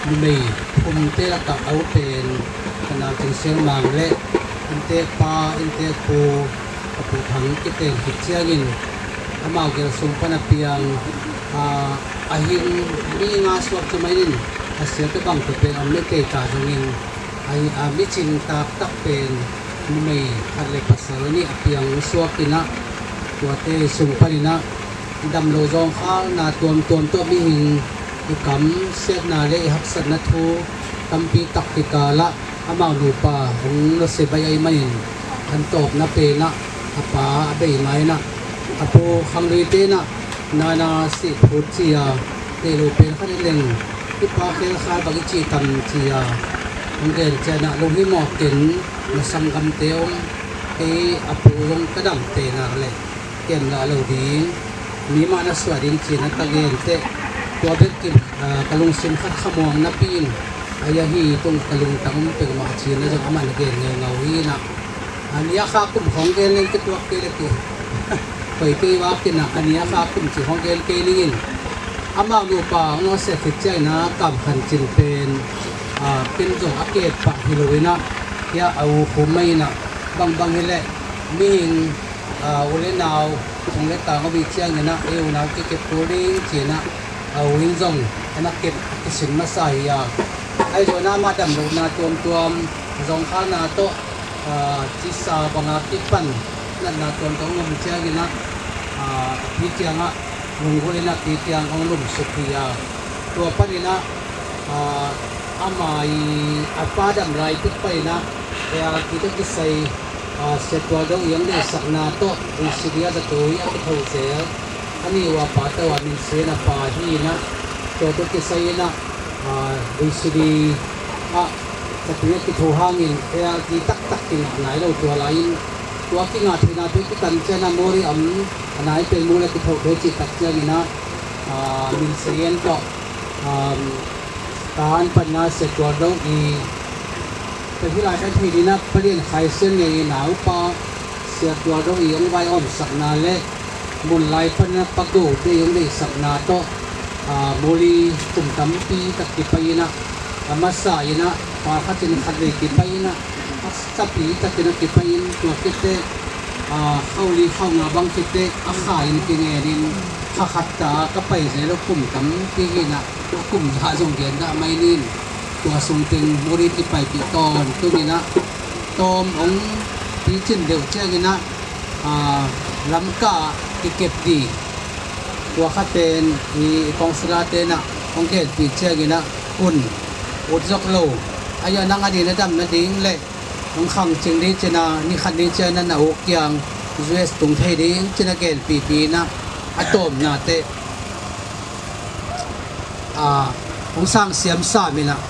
numei thumte lakah a u pen, ka nau Cing Siang Mang le inntek pa, inntek pu, ka Pu Thang Kite in khit ciangin amau gel sung pan a piang, ah, a hing mi nga suak ci mai in, a sia tawh bang tawh pen a om mite ta zongin, a, a micing taktak pen numei khat le pasal nih a piang suak in ah, tuate sung panin ah damlo zawngkhalna tuamtuam tawh mihing i kam siatna le i haksatna thu tampi tak kikal ah amau nupa hong nusia baih ahih manin, an tawpna pen ah a pa a bei mai in ah, a pu Khang Lui te in ah, nana sih phut ci-a, neih lo pen khat hi leng, i pa khelkhal bang i cih tam ci-a hong gen ciangin ah, lunghimawh ken, na sanggamte om, kei a pu zong ka damte nak leh ken lah lo ding, mi mah na suah ding ci-in ah ka gen teh, tua bek kim, ah, ka lungsim khat khamuang napi-in, a, ahi tung ka lungtang om peuhmah ci-in ah zong amah na gen ngeungau hi in ah, a ni a kha kum khawng gen leng kituak kei le kei, koi kei vak in ah, a ni a kha kum ci khawng gen kei ning in, amau nupa hong nusia khit ciangin ah Kam Khan Cin pen, ah, ken zong a ke pah hi lo in ah, hia a u khum mai in ah, bangbang hi leh mihing, ah, u le nau, sung le tang om hi ciangin ah, ei unau kikep kul ding ci-in ah, a u in zong a na kep a kisin masa hi a. Ahi zongin ah amah damlohna tuamtuam, zawngkhalna tawh, ah, cisa banga kipan natna tuamtuam hong om ciangin ah, ah, a pi kiangah lunggulh in ah pi kiang hong lumsuk hi a. Tua panin ah, ah, ama i a pa dam lai pek panin ah, A R T tawh kisai, ah, Sia Tual Do i hong deihsakna tawh V C D a zato hi a kitho zel. A ni uh a pa tawh a Min Sian a pa hi in ah, tua tawh kisai in ah, ah, V C D ah, a pi a kitho hangin A R T taktak kingah nai lo tua lai-in, tua kingah theihna pen kitan ciangin ah Mori am a nai pen mu le kitho thei cih tak ciangin ah, ah, Min Sian tawh, um, ka an panna Sia Tual Do i, ka hih lai khan thei ding ah Palian Khai Sian ngei i naupa Sia Tual Do i hong vai omsakna le mun lai pan a Pago te i hong deihsakna tawh, ah, Mori kum tampi tak kipai in ah, a masa in ah, pa khat in khat vei kipai in ah, a sapi takin a kipai in, tua khit teh, ah, khauli khaunga bang khit teh, a kha in kingen in, kha khat ta ka pai zel lo kum tampi hi in ah, a kum zah zong gen dah mai ning. Tua sung teng Mori kipaipih tawntung in ah, tawm hong picin deuh ciangin ah, ah, Lamka ah kikep ding. Tua kha pen i, i kawngsilate in ah hong genpih ciangin ah, un, ut zok lo. Ahi a nang a ni na dam nading le hong khang cing ding ci-in ah, ni khat ni ciang na na uk kiang U S tung thei ding ci-in ah genpihpih in ah, a tawpna teh, ah, hong sang siamsam in ah,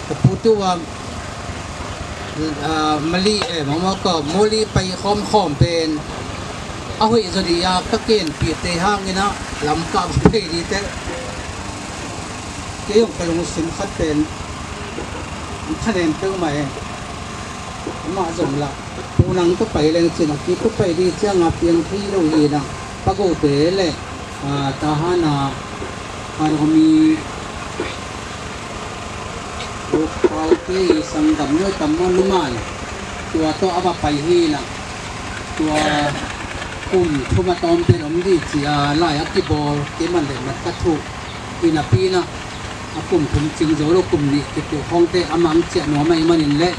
ka pu tu a, ah, Mali, eh, mawmaw ka Mori pai khawmkhawm pen a hoih zaw ding a ka genpih tei hangin ah Lamka va pai ding teh. Kei zong ka lungsim khat pen thanem peuhmah e. Amah zong lah, pu nang tawh pai leng ci-in ah, kei tawh pai ding ciang a piang thei lo hi in ah, Pago te le, ah, Tahan a, a, Romi, Ukpau te i sanggam nuai tam maw, numan, tua tawh a va pai hi in ah, tua kum thum a tawm pen om ding ci-a lai a kibawl, kei man le mat ka thuh. Hi napi in ah, a kum thum cing zo lo, kum nih kituh khawng teh amah hong ciah nuam ahih manin le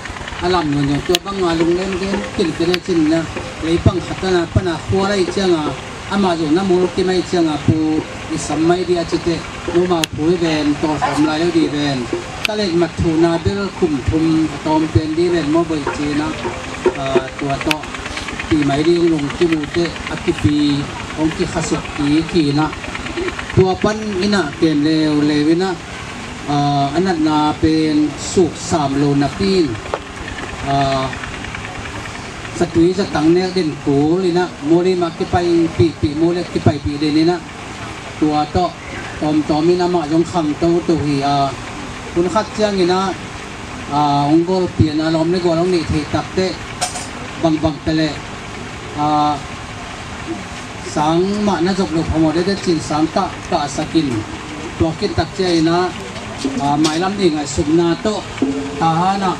a lam nuam nuam, tua banga lunglem gen ken ken e cin in ah, lei pang khat a na pan a khual ahih ciang a, amah zong na mu lo kim ahih ciang a, pu i sam mai ding a ci teh, nomau phu hi ven, tawlkhawm lai lo ding ven, ka let mat thuhna bel kum thum a tawm pen ding ven maw boih ci-in ah, ah, tua tawh pi mai ding hong lungkim uh teh a kipi hong kikhasuk kik hi in ah, tua pan in ah kem leuleu in ah, ah, a natna pen suksam lo napi in, ah, Satui zatang nek din kul inah, Mulim ah kipaipihpih, Mulim ah kipaipih din inah, tua tawh tawmtawm in amah zong khang toto hi a, hun khat ciang inah, a, hong golpian a, lawm le gual hong neih theih takteh bangbang ta leh, a, sang mah na zop loh phamawh dede cin sang kah kahsak in, tua khit tak ciang inah, a, mailam ni ngaihsutna tawh Tahan ah,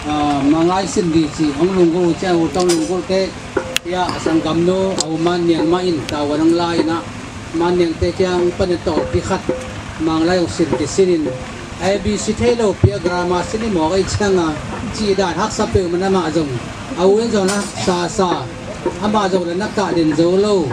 a, Manglai sin dih cih hong lunggulh uh ciang, u tawh hong lunggulhte, hiah a sanggamnu a u Man Niang mah in tavuan hong la inah, Man Niangte kiang pan a tawlpi khat Manglai hong sin kisinin, A B C thei lopi a grammar sin i mawk ei cianga, cih dan haksa peuhmah in amah zong, a u in zong na sasa, amah zong na kah den zo lo.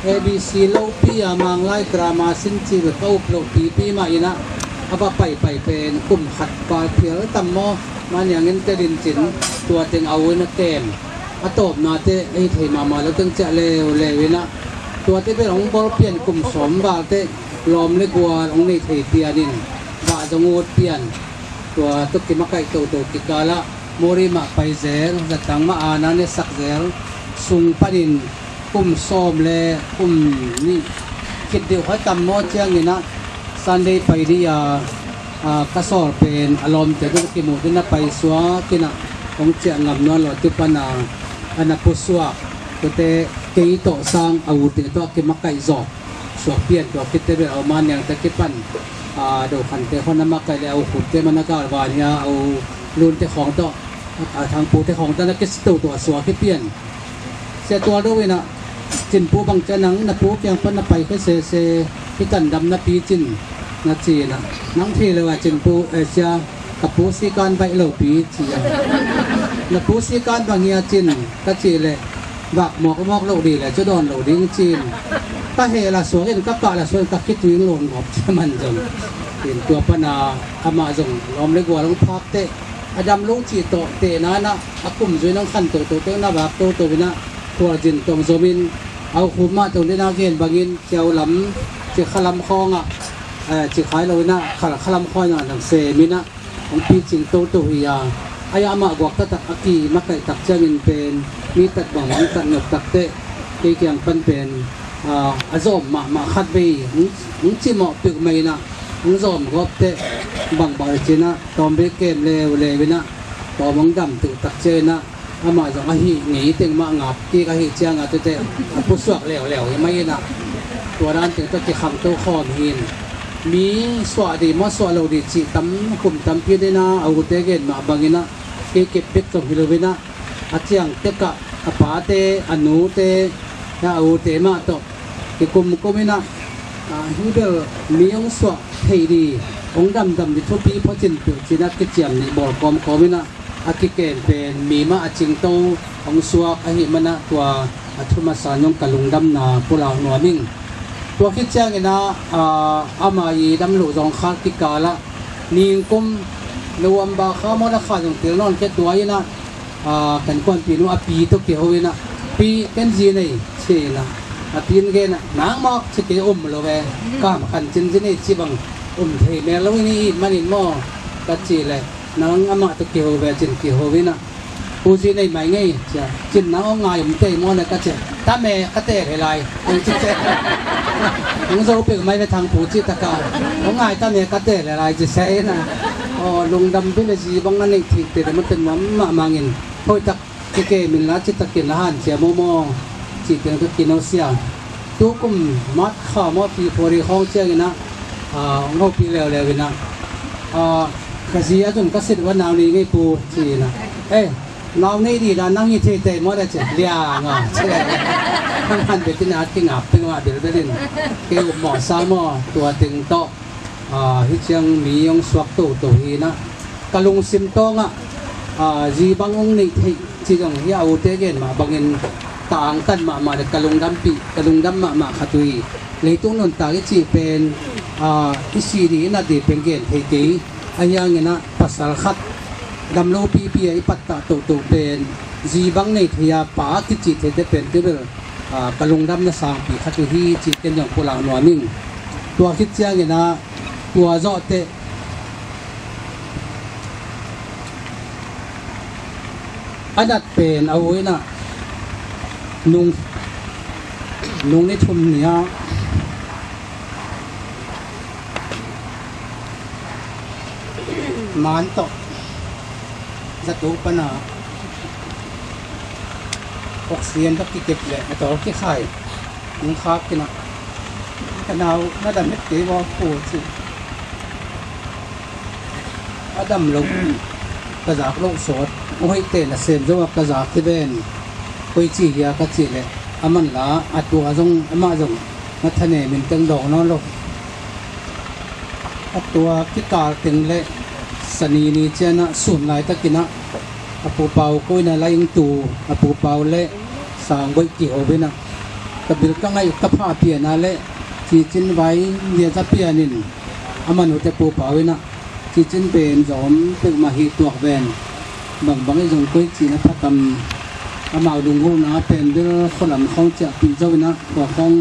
A B C lopi a Manglai grammar sin cih bek ka up loh pipi mah inah, a va paipai pen kum khat val phial tam maw, Man Niang in tel in cin, tua teng a u in a kem. A tawpnate ei thei mahmah lo teng ciah leuleu inah, tuate bel hong bawl pian kum sawm val teh lawm le gual hong nei thei pian in, vah zong ut pian. Tua tawh kimakaih toto kikalah Mulim ah pai zel, zatang mah a na nesak zel, sung panin kum sawm le kum nih khit deuh khat tam maw ciang inah, Sunday pai dih a, a, ka sawl pen a lawmte tawh kimuh ding a pai suak inah, hong ciah ngam nawn lo, tu pan a, a na pusuak, tute kei tawh sang a ute tawh a kimakaih zawk suak pian, tua khit teh bel a u Man Niangte kipan, a, Dokhante khawng na makaih le a u Khupte mah na galvan hi a, a u Lunte khawng tawh, a, Thangpute khawng tawh na kisi toto a suak hi pian. Sia tual do inah, Cinpu bang ciang nang na pu kiang pan na pai khia sese, hih tan dam napi cin, na ci inah, nang thei lo a Cinpu, eh, sia, ka pu sikan baih lopi ci a. Na pu sikan bang hia cin, ka cih leh, vak mawkmawk loh dih leh cu dawn lo ding cin. Ka heh lah suak in, ka kah lah suak in, ka khitui in lawn gawp ci a man zong. Tin tua pan a amah zong lawm le gual hong phak teh, a dam lo cih tawh tehna inah, a kum zui nang khan toto teng na vak toto inah, khualzin tawh hong zom in, a u Khup mah tawh dena gen bangin, Ciau lam, Cikha lam khawngah, eh, Cikhai lo inah, Khal, Khalam khawngah nang sem inah, hong picing toto hi a, a, amah guak taktak a kimakaih tak ciangin pen, mi tat bangbang tat nop tak teh, kei kiang pan pen, a, a zawm mahmah khat vei, hong, hong cimawh peuhmah inah, hong zawm gawp teh, bangbang hi cinah, tawm vei kem leuleu inah, tawm hong dam tuh tak ciang inah, amah zong ahi ngei teng mah ngap kik ahi cianga tute a pusuak leuleu hi mah inah, tua dan teng tawh kikhangto khawm hi in, mi suah dih maw suah lo dih cih tam, kum tampi dena a ute gen mah bang inah, kei kep bek zong hi lo inah, a ciang tekah a pate, a nute, a ute mah tawh kikumkum inah, a, hih bel mi hong suah theih dih, hong damdam dih thupi phawcin peuh cinah kiciam nih bawl kawmkawm inah, a kikem pen mi mah a cingto hong suak ahih manah tua a thu masa in zong ka lungdamna pulak nuam ing. Tua khit ciangin ah, ah, ama i dam loh zawngkhal kikalah ningkum November kha maw, na kha zong tel nawn khia tua inah, ah, kan kuanpih nu a pi tawh kiho inah, pi, ken zi nei ci inah, a pi in gen ah, nang mawk ci kei um lo ve, kam khan cin zi nei ci bang um thei mel lo in i it manin maw ka cih leh, nang amah tawh kiho ve cin kiho inah, pu zi nei mai ngei cia, cin nang hong ngai om tei maw na ka cia, ta me ka te le lai, hong ci cia, hong zo peuh mai ve Thang pu ci taka, hong ngai ta me ka te le lai ci se inah, aw, lungdam pi le zi bang a neih theih te le ma pen nuam mahmah ing. Hoih tak kikei min la, ci takin la hanciam maw maw, cih teng ka kino sia. Tukum March kha maw, February khawng ciangin ah, ah, hong hopih leuleu inah, ah, ka zi a zun ka sit uh a, nau nei ngei pu ci inah. Eh, nau nei dih dan nang hi thei tei maw le ci, liang a ci le. Hang han bek inah kingap teng mah bilbel in, kei upmawh sa maw, tua teng tawh. Ah, hih ciang mi hong suak toto hi inah, ka lungsim tawngah, ah, zi bang hong neih theih cih zong hi a, ute gen mah bangin ka angtan mahmah le ka lungdampih, ka lungdam mahmah khat uh hi. Leitung nuntak i cih pen, ah, i sih dih i nat dih pen gen thei kei, ahi hangin ah pasal khat dam lo pipi a i pattah toto pen zi bang nei thei a, pa a kicih theite pen tebel, ah, ka lungdamna sangpi khat uh hi cih ken zong pulak nuam ing. Tua khit ciangin ah, tua zawh teh, A nat pen a u in ah nung, nung ni thum ni-a man tawh zato pana oxygen ka kikep leh a tawl kikhai. Hong khak in ah, "Ka nau na dam het kei vua pu," ci. "A dam lo, ka zak loh sawt, a hoihte nasem zong a ka zak hi ven, koici hia?" ka cih leh, a man la a tua zong, amah zong na thanem in teng dawng nawn lo. A tua kikal teng leh Sani ni ciang ah sun laitakin ah a pupau ko in ah laingtu a pupau leh Sangboih kiho in ah, "Ka bil ka ngaih ka pha pian a leh cicin vai liaza pian in," a man ute pupau in ah, "Cicin pen zawm peuhmah hi tuak ven, bangbang i zong koici na pha tam?" Amau lunggulhna pen bil khualam khawng ciahpih zo in ah, khua khawng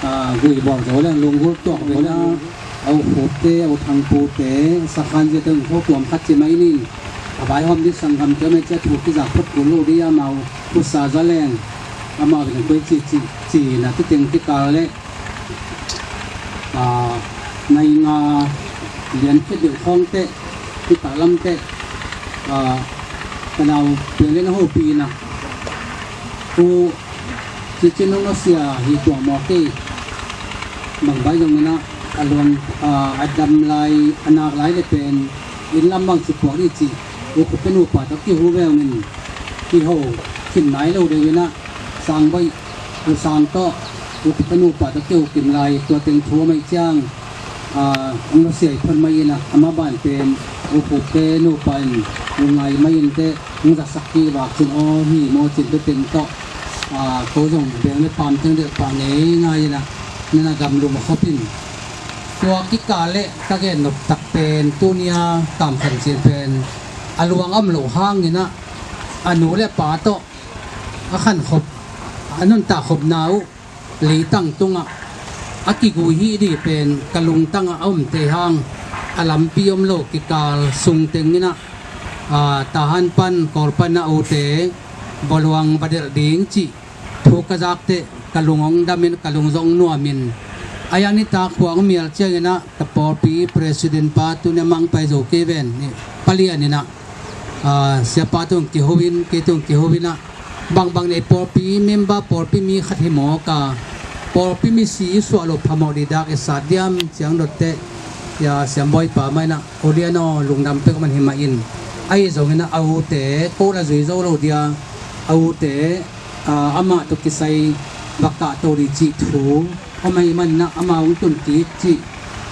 a, gui bawl zo leng lunggulh tuak ve na, a u Khupte, a u Thangpute, Sakhan ziate un kho tuam khat ci mai ni. A vaihawm dih sanggamte om ei cia thu kizak phot kul lo dih a, amau husa za leng, amau in koici ci, ci na titeng kikal leh, a, nai nga lian khit deuh khawng teh, kipah lam teh, a, ka nau piang leh na hopih in ah, "U, cicin hong nusia hi tuak maw kei?" Bang bai zong in ah, a luang, a, a dam lai, a nak lai leh pen inn lam bang ci puak dih ci, u Khupte nupa tawh kihu ve ung in, kiho khin nai lo deuh in ah, Sangboih, u Sang tawh, u Khupte nupa tawh kiho khin lai, tua teng thu a mai ciang, a, hong nusia hi phot mai in ah, amah ban pen u Khupte nupa in, u Ngai mai in teh, hong zasak kik vak cin aw hi maw cin tu teng tawh, a, ko zong beng leh pam teng deuh pah ngeingai in ah, na na gamlum a khop in. Tua kikal leh ka gen nop tak pen, tuni a Kam Khan Cin pen a luang a om loh hangin ah, a nu leh pa tawh a khankhop, a nuntak khopna uh leitang tungah a kigui hih dih pen ka lungtangah a omte hang, a lampi om lo kikal sung teng in ah, a, Tahan pan, Kawl pan ah ute va luang va delh ding cih thu ka zak teh ka lung hong dam in, ka lung zong nuam in. A iang nitak khua hong mial ciangin ah ka pawlpi president pa tuni a mang pai zo kei ven, palian in ah, a, siapa tung kiho in, kei tung kiho in ah, bangbang nei pawlpi member, pawlpi mi khat hi mawk a, pawlpi misi i suah loh phamawh dih dak i sat diam ciang dot teh, a, Siambawi pa mah in ah, "Olian aw, lungdam pek man hi mah in, ahi zongin ah a ute ko la zui zo lo dia, a ute, a, amah tawh kisai va kahto dih," cih thu om ahih manin ah, amau hong tun kik cih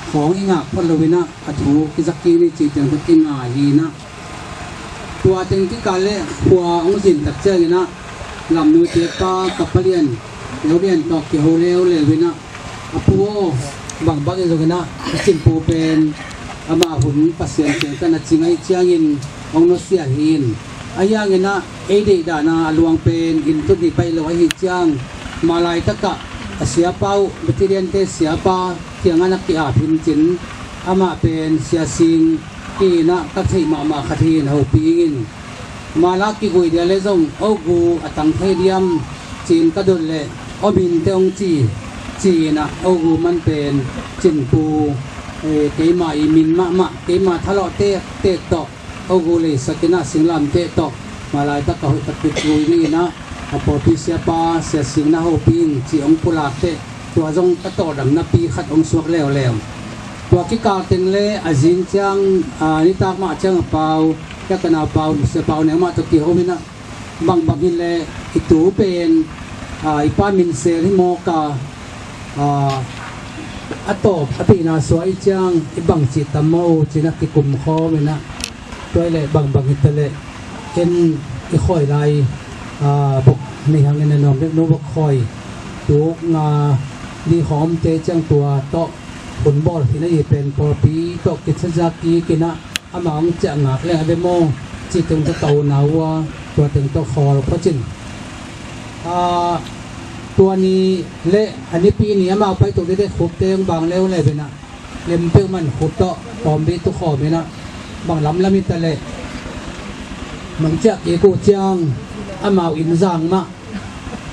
khawng i ngak phot lo in ah, a thu kizak kik ni cih teng tawh i ngai hi in ah. Tua teng kikal leh khua hong zin tak ciangin ah, Lamnuite pa ka palian, Leulian tawh kiho leuleu in ah, "A pu aw, bangbang hi zongin ah, a cin pu pen amah hun Pasian kiang tawh na cing ahih ciangin hong nusia hi in. Ahi hangin ah, ei deih dan a a luang pen inn tun hi paih lo ahih ciang, mah laitakah a siapa uh, Battalion-te siapa kiangah na ki-ap hi in cin, amah pen Sia Sing hi in ah, ka theih mahmah khat hi in hopih ing in. Mah la kigui dia leh zong, o gu a tang thei diam?" ci-in ka dot leh, "Om in teh hong ci," ci-in ah, o gu man pen cin pu, eh, keima i min mahmah, keima thalawh tektek tawh, o gu leisak in ah singlamteh tawh, mah laitak a hoih takpi kigui ni in ah, a pawlpi siapa Sia Sing na hopih ing cih hong pulak teh, tua zong ka tawldamna pi khat hong suak leuleu. Tua kikal teng leh a zing ciang, a, nitak mah ciang a pau, ka, ka naupau, Sia Pau Neng mah tawh kiho in ah, bangbang hi leh i tu pen, a, i pa min sel hi mawk a, a, a tawp a peihna suah ahih ciang i bangci tam maw ci-in ah kikum khawm in ah, tua hi leh bangbang hi ta leh, en i khawi lai, a, bok nei hangin a nuam dek nu bok khawi, tuk nga ni khawng omte ciang tua tawh hun bawl khin ahih pen pawlpi tawh kisa zak kik in ah, amah hong ciah ngak leng a ve maw cih teng tawh tawh na uh a, tua teng tawh khawl phot in. A, tua ni leh a nipi ni amau pai tuk dede Khupte hong bang leuleu in ah, lem peuhmah in Khup tawh pawlpi tu khawm in ah, bang lamlam hi ta leh, Nong ciah kik uh ciang amau inn zang mah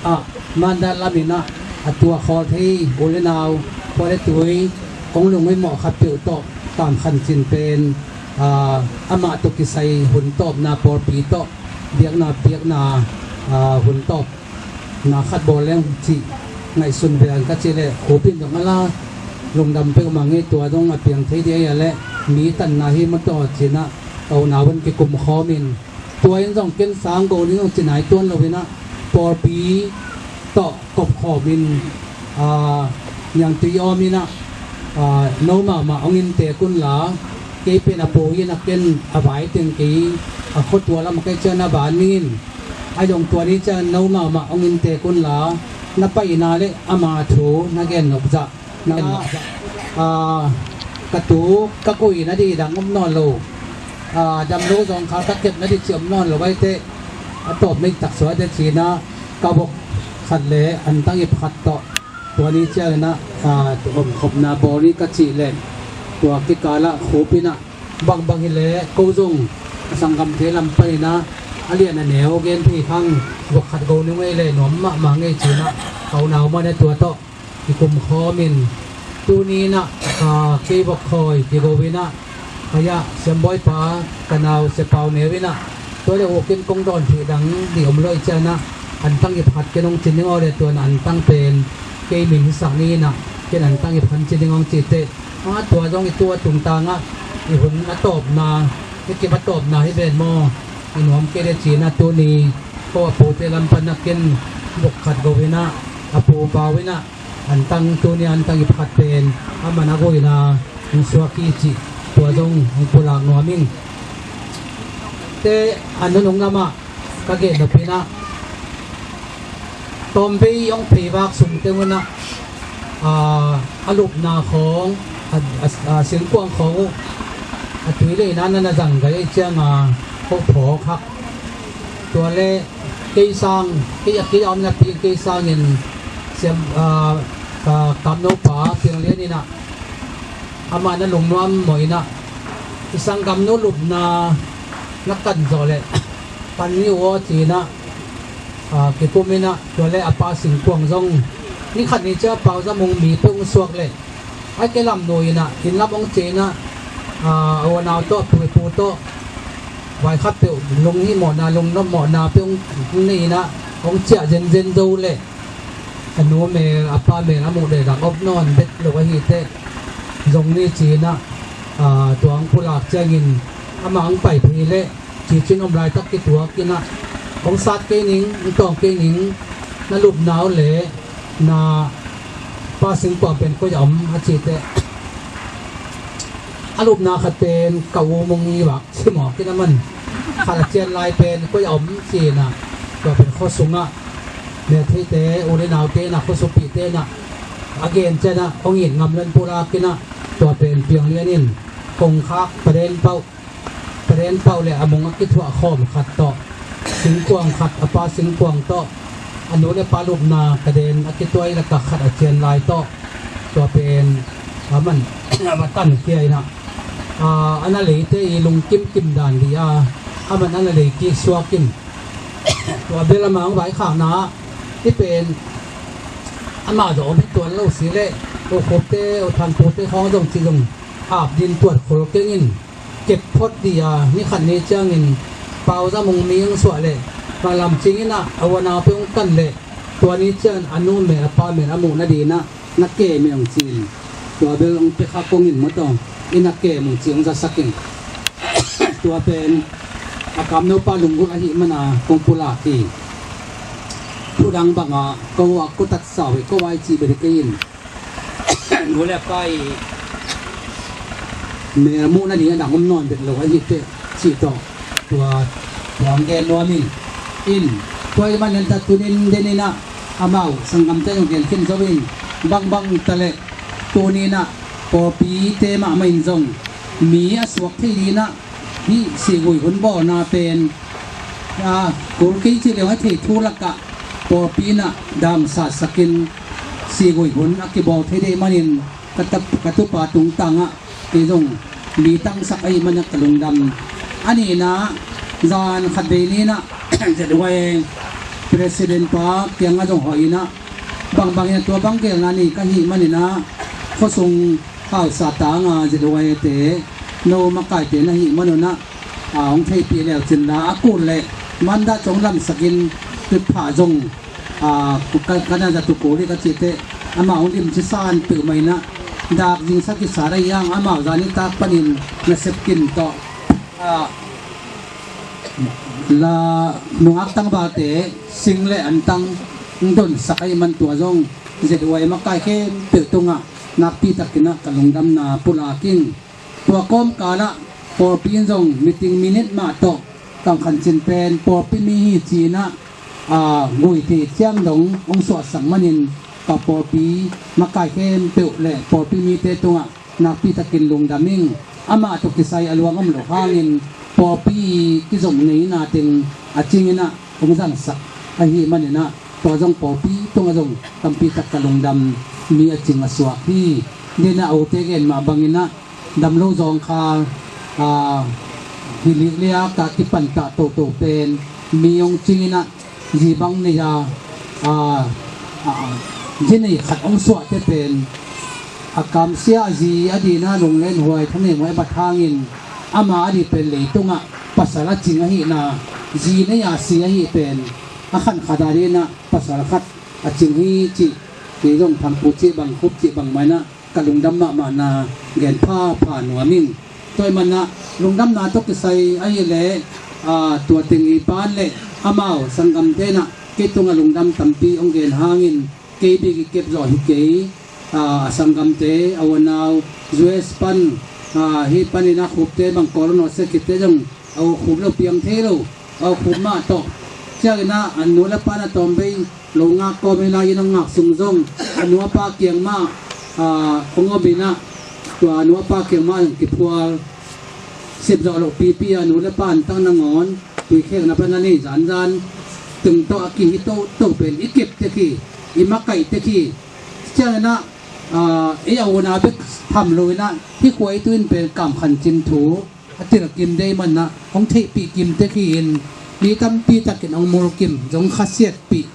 ah, mandat lamin ah a tuak khawl thei u le nau, khua le tui kong lungui mawh khat peuh tawh Kam Khan Cin pen, ah, amah tawh kisai hun tawpna pawlpi tawh biakna piakna, ah, hun tawpna khat bawl leng cih ngaihsun ve ang ka cih leh, Khup in zong a la lungdam peuhmah ngei, tua zong a piang thei dih a hia leh mi tanna hi mataw ci-in ah ka unau in kikum khawmin, tua in zong ken sang go ning zong ci nai tuan lo in ah, pawlpi tawh kop khawmin, ah, niangtui awm in ah, ah, no mahmah hong inntek un la, kei pen a pu hi in ah ken a vai teng kei a khuatua lam ah ka hih ciang na van ning in, ahi zong tua ni ciang no mahmah hong inntek un la, na paina le ama thu na gen nop zah na, ah, ka tu ka kuina ding dang om nawn lo. Ah, dam lo zong kha ka kepna ding cih om nawn lo, ahi teh a tawp nei tak suak teh ci-in ah ka vok khat le antang ip khat tawh tua ni ciangin ah, ah, omkhopna bawl ni ka cih leh, tua kikal ah Khup in ah bangbang hi leh ko zong a sanggamte lam panin ah a lian a neu gen thei khang vok khat go ni ngei leh nuam mahmah ngei ci-in ah ka unau mah ne tua tawh kikum khawmin, tuni in ah, ah, kei vok khawi kigo in ah, ka ya Siambawipa ka nau Sia Pau neu in ah, tua le hu kin kong dawn thei dang ding om lo ahih ciangin ah, antang ip khat ken hong ci ning aw le, tua in ah antang pen kei min hisak ni in ah, ken antang ip khat ci ning hong ci teh, ah, tua zong i tu a tungtang ah i hun a tawpna, i kip a tawpna hi ven maw, i nuam kei le ci-in ah tuni ko a pute lam pan ah ken vok khat go in ah a pu Pau in ah antang, tuni antang ip khat pen aman a guina hong suak hi cih tua zong hong pulak nuam ing. Te a nunung lamah ka gen nop in ah, tawmvei hong pheivak sung teng un ah, ah, a lupna khawng, a, a, a singkuang khawng uh a tui leina na na zang gai ahih ciangin ah ko phawk hak. Tua le kei sang, kei a, kei a om napi kei sangin Siam, ah, ah, Kamno pa Piang Lian in ah, amah na lungnuam mawh in ah, i sanggamnu lupna na kan zawh leh pan ni uh aw ci-in ah, ah, kikum in ah, tua le a pa singkuang zong ni khat ni ciang Pau Za Mung mi peuh hong suak leh, a ke lam nu in ah inn lam hong ciah in ah, ah, a unau tawh, pu, pu tawh vai khat peuh lunghimawhna, lungnopmawhna peuh hong, hong nei in ah, hong ciah zenzen zo leh a nu mel a pa mel a muh le dang om nawn bet lo ahi teh, zong ni ci-in ah, ah, tua hong pulak ciangin amah hong pai phei leh, ci-in om laitak kituak in ah, hong sat kei ning, hong tawng kei ning, na lupna uh le na pa singkuang pen koi a om a cih teh, a lupna khat pen ka u Mung i vak ci mawk in ah, aman khat a cian lai pen koi a om ci-in ah, tua pen khua sungah meltheite, u le naute in ah, khua supihte in ah a gen ciang ah hong it ngam lo in pulak in ah, tua pen Piang Lian in kongkhak paden pauh, paden pauh le a mung a kithuah khawm khat tawh, singkuang khat, a pa singkuang tawh, a nu le pa lupna ka den a kituai lakah khat a cian lai tawh, tua pen aman a va tankhia in ah, ah, a na leite i lungkim kim dan dih a, aman a na lei kik suak in, tua bel amah hong vaikhakna ah, hih pen amah zong om hi tuan lo si leh, U Khupte, U Thanpute khawng zong ci zong ap din tuat khol keng in, kep phot dih a, ni khat ni ciangin Pau Za Mung mi hong suah leh, bang lam cing in ah a unau peuh hong kan leh, tua ni ciangin a nu mel a pa mel a muh nading in ah na kem hi hong ci-in, tua bel hong pia kha kong in maw tawh, in a kem hong ci hong zasak in. Tua pen a Kamno pa lunggulh ahih man a kong pulak hi. Thu dang bang ah ko a ko tatsau hi, ko a i cih bel hi kei in, nu le pa i mel muh nading a dang om nawn bet lo ahi teh cih tawh, tua, tua hong gen nuam ing. In, tua ahih manin ta tuni in den in ah amau sanggamte zong gen khin zo in, bangbang ta leh tuni in ah pawlpite mahmah in zong mi a suak thei ding in ah, hih sihgui hun bawlna pen, a, kul kei ci leng a thei thu lakah pawlpi in ah damsatsakin sihgui hun a kibawl thei ding ahih manin ka tap, ka tupa tungtang ah kei zong mi tangsak ahih manin ka lungdam. A nihna ah Zan khat vei ni-in ah Z Y President pa kiangah zong hawh in ah, bangbang in ah tua bang gelna nei ka hih manin ah, khuasung hausa tang a Z Y te no makaite na hih manun ah, a, hong theihpih leu cin la, a kul leh mandat zong lamsakin tutphah zong, a, ka, ka na zat uh kul hi ka cih teh, amah hong limci san peuhmah in ah, dak zingsa kisa dai hiang, amau zan nitak panin nasep kin tawh, a, la nungak tangvalte sing le antang hong donsak ahih man tua zong Z Y makai khempeuh tungah nakpi takin ah ka lungdamna pulak ing. Tua kawmkal ah pawlpi in zong meeting minute mah tawh Kam Khan Cin pen pawlpi mi hi ci-in ah, a, guihte ciang dong hong suahsak manin ka pawlpi makai khempeuh le pawlpi mite tungah nakpi takin lungdam ing. Amah tawh kisai a luang om loh hangin pawlpi kizom ngeina teng a cingin ah hong zangsak ahih manin ah, tua zong pawlpi tungah zong tampi tak ka lungdam mi a cing a suak hi. Dena aute gen mah bangin ah, damlo zawngkhal, a, hi likliak a kipantah toto pen mi hong cingin ah, zi bang nei a, a, a, zi nei khat hong suahte pen a kamsia a zi a dihna lunglen huai thanem huai a bat hangin, ama a dih pen leitungah pasal a cing ahihna, zi nei a si ahih pen a khan khat a dihna pasal khat a cing hi cih, kei zong Thangpu cih bang, Khup cih bang mah in ah ka lungdam mahmahna gen phapha nuam ing. Tua ahih manin ah lungdamna tawh kisai ahih leh, a, tua teng i pan le amau sanggamte in ah kei tungah lungdam tampi hong gen hangin, kei bek i kep zawh hi kei, a, a sanggamte, a unau, U S pan, a, hih panin ah Khupte bang Corona se khit teh zong a u Khup lo piang thei lo, a u Khup mah tawh. Ciangin ah a nu le pa in ah tawm bei lo ngak kawm hi lai in, a ngak sung zong a nu a pa kiang mah, a, hong om in ah, tua a nu a pa kiang mah zong kiphual, sep zawh loh pipi a nu le pa antang nangawn tuikhekna pan a nei zanzan tung tawh a kihi toto pen i kep tek hi, i makaih tek hi. Ciangin ah, a, ei a unau bek tham lo in ah, hih khua i tu in pen Kam Khan Cin thu a telkim dei manin ah hong theihpih kim tek hi-in, mi tampi takin hong mulkim, zong khasiatpih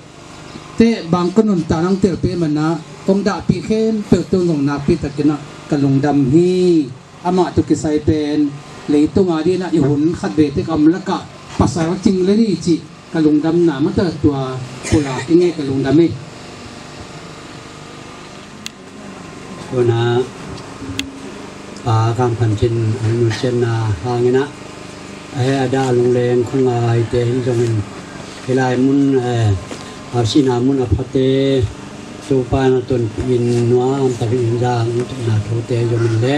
teh bang ka nuntakna hong telpih manin ah, kong dahpih khempeuh tung zong nakpi takin ah ka lungdam hi. Amah tawh kisai pen leitung a dihna i hun khat vei tek a om lakah pasal cing le ni cih ka lungdamna mah tawh tua pulak ing e, ka lungdam e. Tuna Pa Kam Khan Cin a nunciatna hangin ah, eh, a dah lungleng khuangaite hi zongin, hih lai mun, eh, a sihna mun a phate Topa in a tonpih in nuam takin in zang in, tuna thote zongin le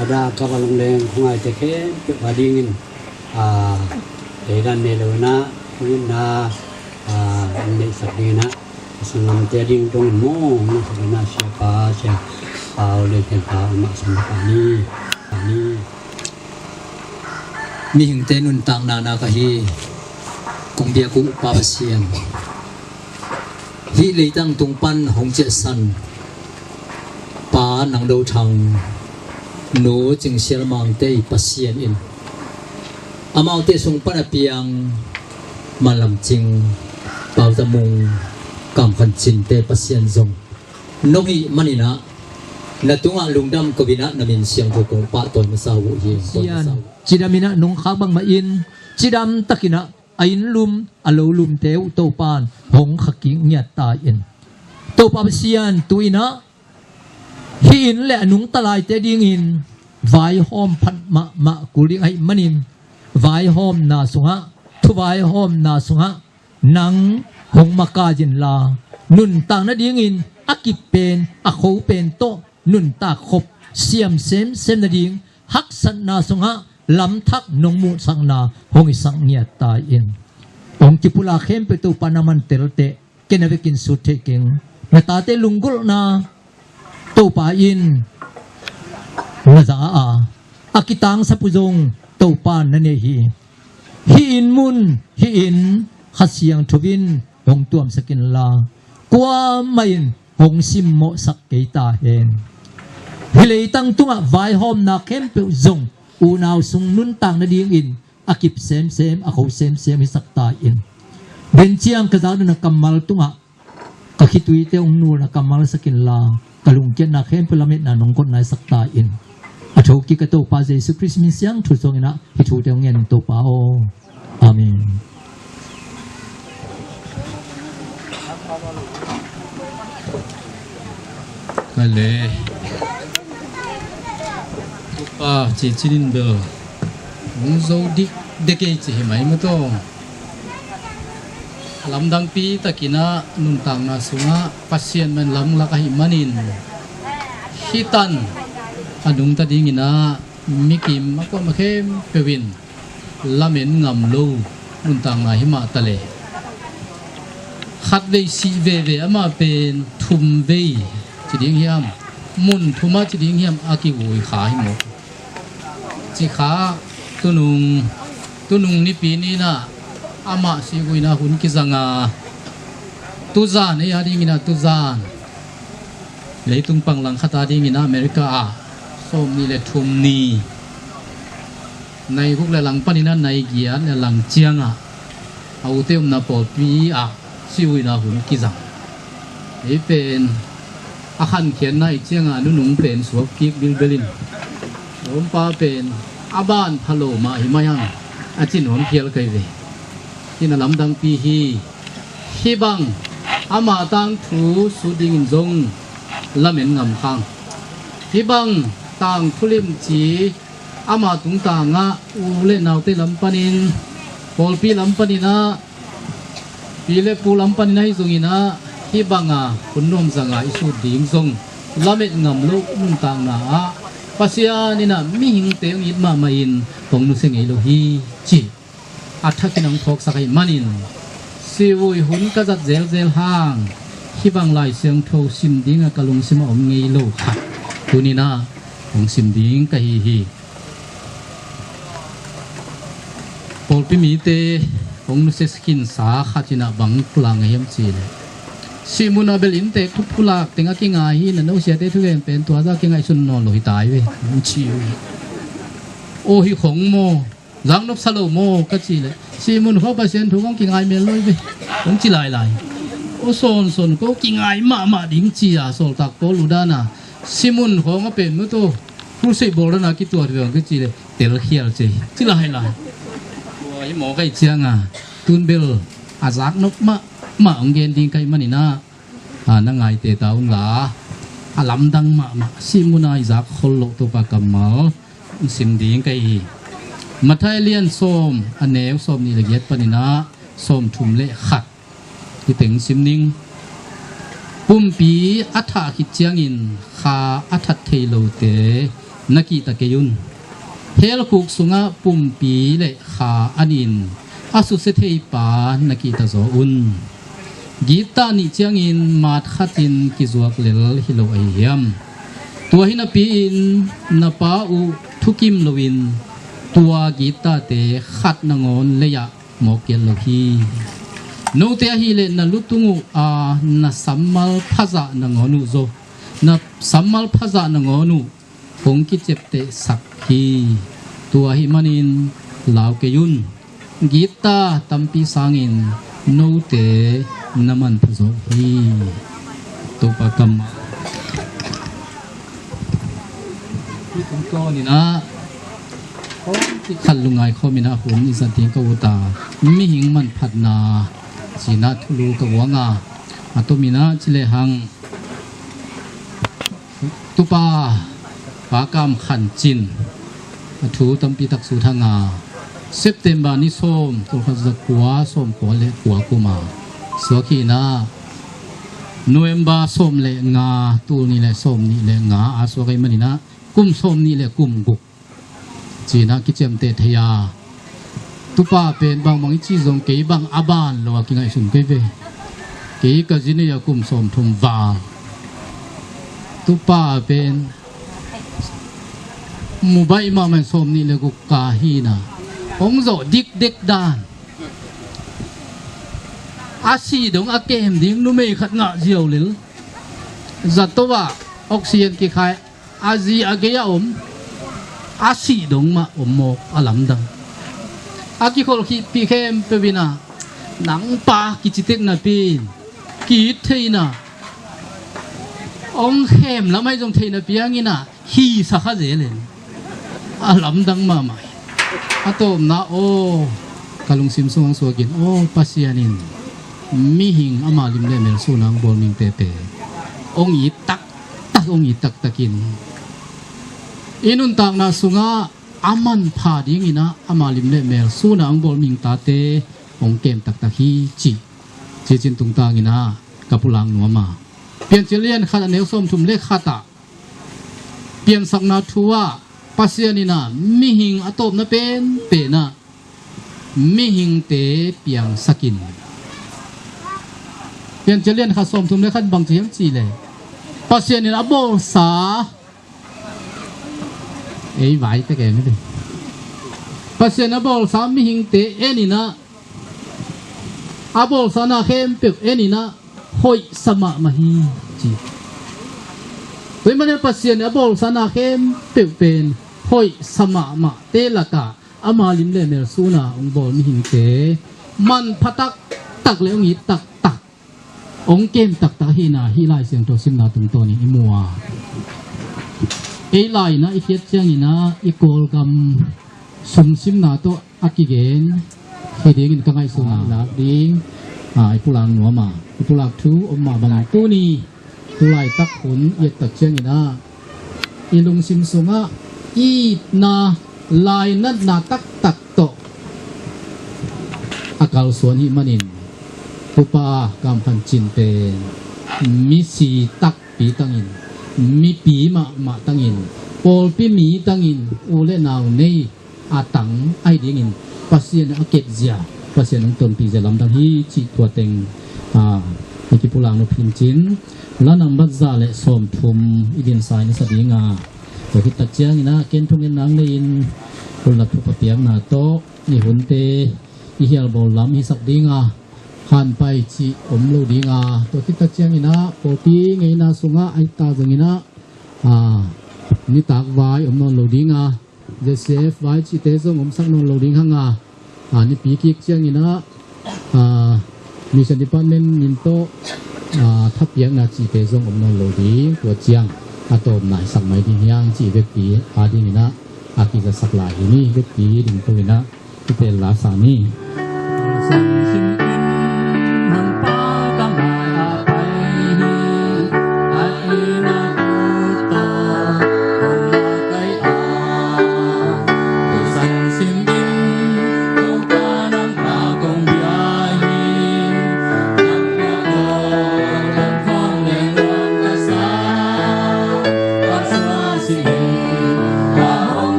a dah kap a lungleng khuangaite khempeuh a dingin, a, teidan nei lo in ah, khuangaihna, a, an neihsak dingin ah, a sanggamte a ding dongin maw, na khuangaihna siapa, siapa u le pen pa amah sanggampa ni, pa ni. Mihingte nuntakna na ka hi, kong biak uh Pa Pasian. Hih leitang tung pan hong ciahsan Pa Nang Do Thang, Nu Cing Sial Mangte i Pasian in, amaute sung pan a piang Manlam Cing, Pau Za Mung, Kam Khan Cinte Pasian zong nong hih manin ah, na tungah lungdam ko in ah, na min siangtho kong pahtawi masa uh hi. Pasian, cidam in ah nong khak bangmah in, cidam takin ah a inn lum, a lo lumte uh Topa in hong kha kik ngiat ta in. Topa Pasian, tu in ah hih inn le a nungta laite dingin vaihawm phat mahmah kul ding ahih manin, vaihawmna sungah, thuvaihawmna sungah nang hong makai inla, nuntak nadingin a kip pen, a kho pen tawh nuntak khop siam semsem nading haksatna sungah lamthak nong muhsakna hong hisak ngiat ta in. Hong kipulak khempeuh Topa nangman telteh, ken a vekin sut thei keng. Na tate lunggulhna Topa in na za a, a kitangsapu zong Topa na nei hi. Hih inn mun, hih inn Kha Siangtho in hong tuamsak inla, kuamah in hong simmawhsak kei ta hen. Hih leitang tungah vaihawmna khempeuh zong unau sung nuntak nadingin a kip semsem, a kho semsem hisak ta in. Benciang ka zak dana kammal tungah ka khituite hong nulna kammal sak inla, ka lungkiatna khempeuh lametna nong kotna hisak ta in. A thokik ka Topa Jesu Khrist min siangtho suang inah hih thute hong ngen Topa aw. Amen. Ka le Topa cicinin bel hong zo dikdek ei ci hi mai maw taw. Lamdangpi takinah nuntakna sungah Pasian man lamlak ahi manin hitan a nungta dinginah mikim a kuam a khempeuh in lamen ngam lo nuntakna hi mah ta le. Khat vei sih veve amah pen thum vei ci ding hiam, mun thumah ci ding hiam a kigui kha hi maw. Cikha tunung, tunung nipi ninah amah siguina hun kizanga tuzan ei a dinginah tuzan leitung pang langkhat a dinginah America ah sawm nih le thum ni nai guk le lang paninah nai giat le lang ciangah a ute umna pawlpi ah siuina hun kizang. Ei pen a khankhiatna i ciangah nunung pen suak kik bilbelin a umpa pen a ban pha lo mah hi mai hang a ci nuam phial kai ve. Tina lamdangpi hi. Hih bang ama tangthu sut dingin zong lamen ngam khang. Hih bang tangthu limci ama tungtangah u le naute lam panin, pawlpi lam paninah, pi le pu lam panin ahi zonginah hih banga hun nuam zanga i sut ding zong lamet ngam loh nuntakna ah Pasian inah mihingte hong it mahmah in hong nusia ngei lo hi ci. A thakin hong phawksak ahi manin sivui hun ka zat zelzel hang hih bang Lai Siangtho sim dingah ka lungsimah om ngei lo khat tuninah hong sim ding ka hi hi. Pawlpi mite hong nusia khinsa khat inah bang pulak ngei hiam cihleh, sihmun a bel inntek thu pulak teng a kingai hi, na nusiate thugen pen tua zah kingaihsun nawn lo hi tai ve, hong ci uh hi. Aw hi khong maw? Zaknop sa lo maw ka cihleh, sihmun khua Pasian thu kong kingai mel lo hi ve, hong ci lailai. Aw sawnsawn ko kingai mahmah ding ci a, sawltak Paul uh dana sihmun khua a pen maw taw, crusade bawl dana kituat ve hong ka cihleh telkhial ci, ci lailai. Tua hi maw ka hih cianga tun bel a zaknop mahmah hong gen ding ka hih maninah, a, na ngaite ta unla, a lamdang mahmah sihmuna i zak khol loh Topa kammal hong sim ding ka hi hi. Matthai lian sawm a neu sawm nih le giat paninah sawm thum le khat. Hih teng sim ning. Pumpi a thah khit ciangin kha a that thei lote na kihta kei un. Helkhuk sungah pumpi le kha a nihin a susia theipa na kihta zaw un. Gitta nih ciangin mat khatin kizuak lel hi lo ahi hiam? Tua hi napi-in na pa uh thukim loin tua gittate khat nangawn lei-ah mawk kei lo hi. Note ahileh na lutung uh a na sammal phazah nangawn uh zaw, na sammal phazah nangawn uh hong kiciaptehsak hi. Tua ahih manin lau kei un. Gitta tampi sangin note na manpha zaw hi. Topa kammal. Hih tungtawninah khat lungngai khawminah hun i zat ding ka ut a, mihing manphatna cinah thulu ka guang a, a tominah ci lehang Tupa Pa Kam Khan Cin a thu tampi tak sut hang a, September ni sawm, tulkhat zakua sawmkua le kua kuma suak hi inah, November sawm le nga, tul nih le sawm nih le nga a suak ahih maninah kum sawm nih le kum guk cinah kiciamteh thei a, Tupa pen bangbang i cih zong kei bang a ban lo a kingaihsun kei ve. Kei ka zi nei a kum sawmthum val. Tupa pen mu baih mahmah in sawm nih le guk ka hi inah hong zawh dikdek dan. A sih dong a kem ding numei khat ngah ziau lel. Zato ah oxygen kikhai a zi a gei a om, a sih dong mah om mawk a lamdang. a kikholhpih khempeuh in ah, nang pa kici tek napi in, ki-it thei in ah, hong khem lam ahi zong thei napi hangin ah, hi sa kha zel in, a lamdang mahmah hi. A tawpna, aw, ka lungsim sungah suak in, aw, Pasian in mihing ama lim le mel sun a hong bawl mihingte pen hong it taktak, hong it taktak in, i nuntakna sungah a manpha dingin ah ama lim le mel sun a hong bawl mihing tate hong kem taktak hi, ci, ci-in tungtang in ah ka pulak nuam a. Piancil lian khat a neu sawmthum le khat ah piansakna thu ah Pasian in ah mihing a tawpna penpen ah mihingte piangsak in. Piancil lian khat sawmthum le khat bang ci hiam cih leh, Pasian in a bawlsa, ei vai tek em hi. Pasian a bawlsa mihingte en in ah, a bawlsa na khempeuh en in ah, hoih sa mahmah hi, ci. Tua ahih manin Pasian in a bawlsa na khempeuh pen hoih sa mahmahte lakah ama lim le mel sun a hong bawl mihingte manpha taktak le hong it taktak, hong kem taktak ahihna hih Lai Siangtho simna tungtawnin i mu a. Ei lai in ah i khiat ciangin ah i Kawlgam sung simna tawh a kigen hi dingin ka ngaihsun a, lak ding, a, i pulak nuam a, i pulak thu om mah bangin tuni tu laitak hun i et tak ciangin ah i lungsim sungah itna, lainatna taktak tawh a kalsuan ahih manin, Pupa Kam Khan Cin pen misi takpi tangin, mipi mahmah tangin, pawlpi mi tangin, u le nau nei a tang ahi dingin Pasian a kepzia, Pasian hong tonpihzia lamdang hi cih tua teng, a, i kipulak nop hi cin, la nambat za le sawmthum i dinsa in i sa ding a, tua khit tak ciangin ah ken thungetna hong nei-in, kulna thupha piakna tawh i hunte i hialbawl lam hisak ding a, hanpai cih om lo ding a, tua khit tak ciangin ah pawlpi ngeina sungah a it ta zongin ah, a, nitak vai om nawn lo ding a, Z C F vai cihte zong omsak nawn lo ding hang a, a, nipi kik ciangin ah, a, Mission Department min tawh, a, thapiakna cihte zong om nawn lo ding, tua ciang a tawpna i sak mai ding hi hang cih vekpi a dingin ah a kizatsak lai hi ni, vekpi ding to in ah i tel la sa ni.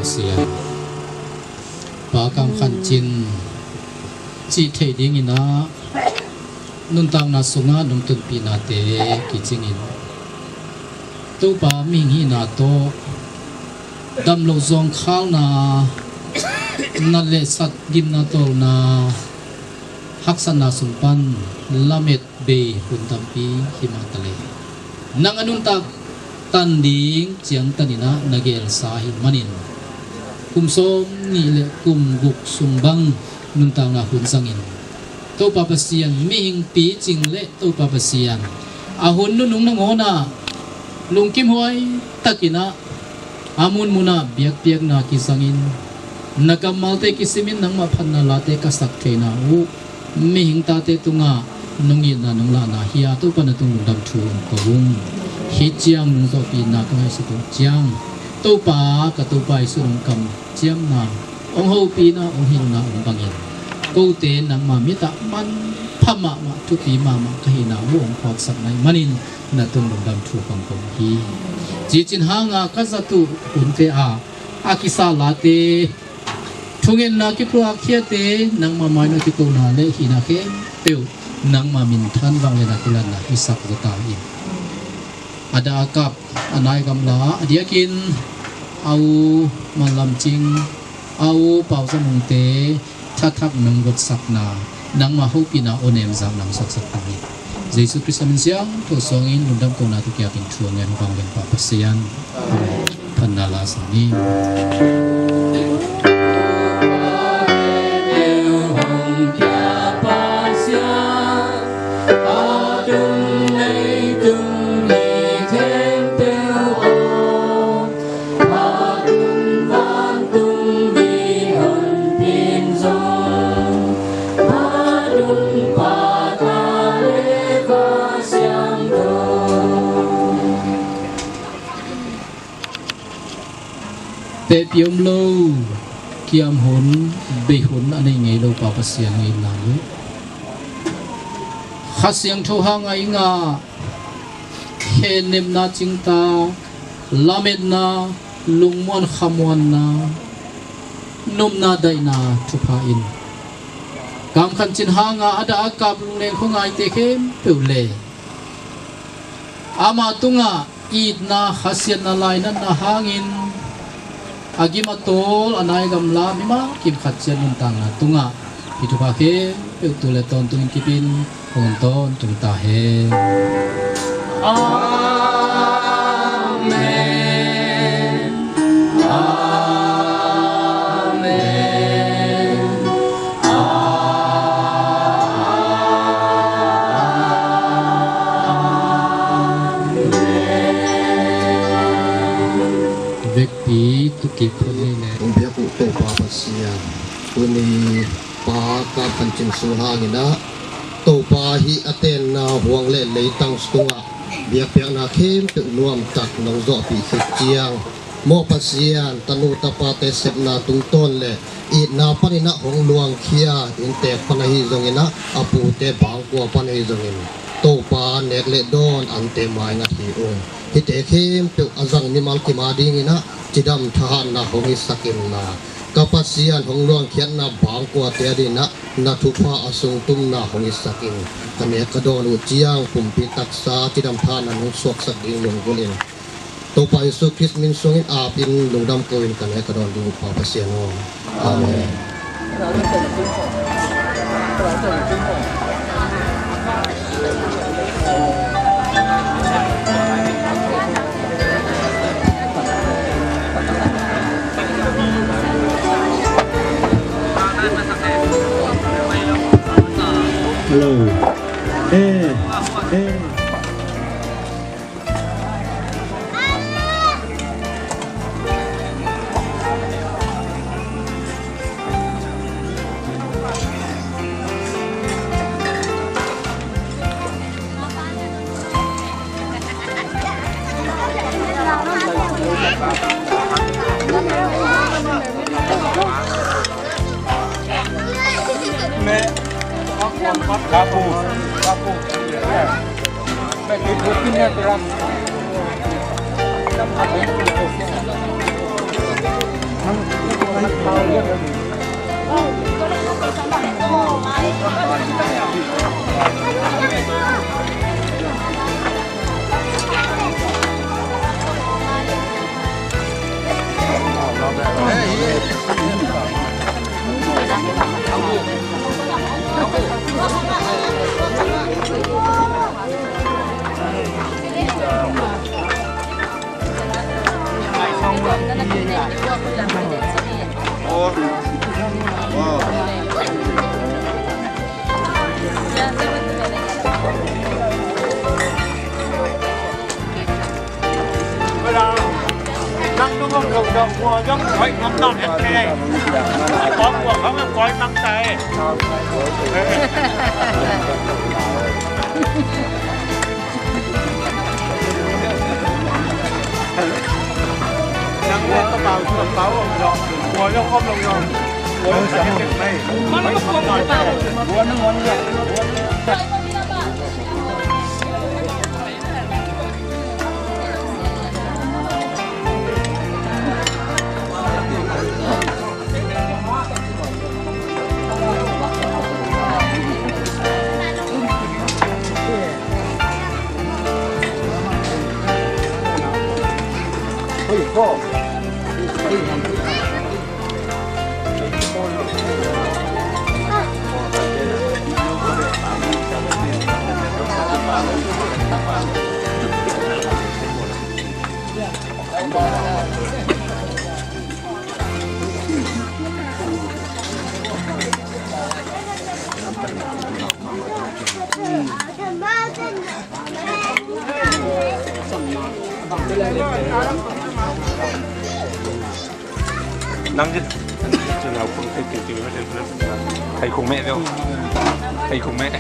Pasian, Pa Kam Khan Cin cih theih dingin ah nuntakna sungah nong tunpihnate kicingin, Topa mihing hihna tawh damloh zawngkhalna, nat le sat, gimna tawlna, haksatna sung pan lamet bei hun tampi hi mah ta leh, nang a nuntak tan ding ciangtan in ah na gelsa ahih manin, kum sawm nih le kum guk sung bang nuntakna hun zangin, Topa Pasian, mihing picing le Topa Pasian, a hun nunung nangawn ah lungkimhuai takin ah a munmun ah biakpiakna kizangin, na kammalte kisimin nangmah phatna late ka sak theihna uh, mihing tate tungah nong itna nong lahna hi a, Topa na tung lungdam thu ko ung. Hih ciang nong zawhpihna ka ngaihsut uh ciang, Topa, ka Topa Jesuh nong kamciamna, hong hopihna, hong hilhna hong bangin, kote nangma mit ah manpha mahmah, thupi mahmah ka hihna uh hong phawksak na hih manin na tung lungdam thu kong ko hi. Cicin hanga ka zat uh hunte ah a kisa late, thungetna kiphuakkhiate, nangma mai-in a kikona le hihna khempeuh nangma minthan vangliatna kilatna hisak zaw ta in. A dah a kap, a nai gamla, a diakin A u Manlam Cing, a u Pau Za Mungte thathak nong gotsakna, nangmah hopihna aw nemzak nang sotsak ta hi. Jesu Khrist a min siangtho suangin lungdam kohna tawh kiapin thu a ngen hong vanglian Pa Pasian. Amen. Phatna la sa ni. Tehpih om lo, kiam hun, bei hun a nei ngei lo Pa Pasian ngei na lo. Kha Siangtho hanga i ngah khenepna cingtak, lametna, lungmuan khamuanna, nopna daihna thupha in, Kam Khan Cin hanga a dah a kap lungleng khuangaite khempeuh le amah tungah itna, khasiatna, lainatna hangin a gim a tawl, a nai a gamla mimal kim khat ciat nuntakna tungah hih thupha khempeuh tu le tawntungin kipin hong tawntung ta hen. Amen. Amen. Vekpi tukik phun ni le. Hong biak uh Topa Pasian, tuni Pa Kam Khan Cin sung hangin ah Topa hih a tenna huang le leitang sungah biakpiakna khempeuh nuamtak nong zawhpih khit ciang, maw Pasian, tanu tapate sepna tungtawn le itna panin ah hong luangkhia inntek pan ahi zongin ah, a pute bangkua pan ahi zongin, Topa nek le dawn ante maingat hi ung. Hihte khempeuh a zang mimal kim a dingin ah cidam thahatna hong hisak inla, ka Pasian, hong luangkhiatna bangkuate adingin ah na thupha a sungtumna hong hisak in. Ka nek ka dawn uh ciang pumpi taksa cidam thahatna nong suaksak ding lunggulh in. Topa Jesu Khrist min suangin apin lungdam ko-in ka nek ka dawn ding uh Pa Pasian aw. Amen. Hello. Eh, eh. Nang hei kong meh deuh. Hei kong meh.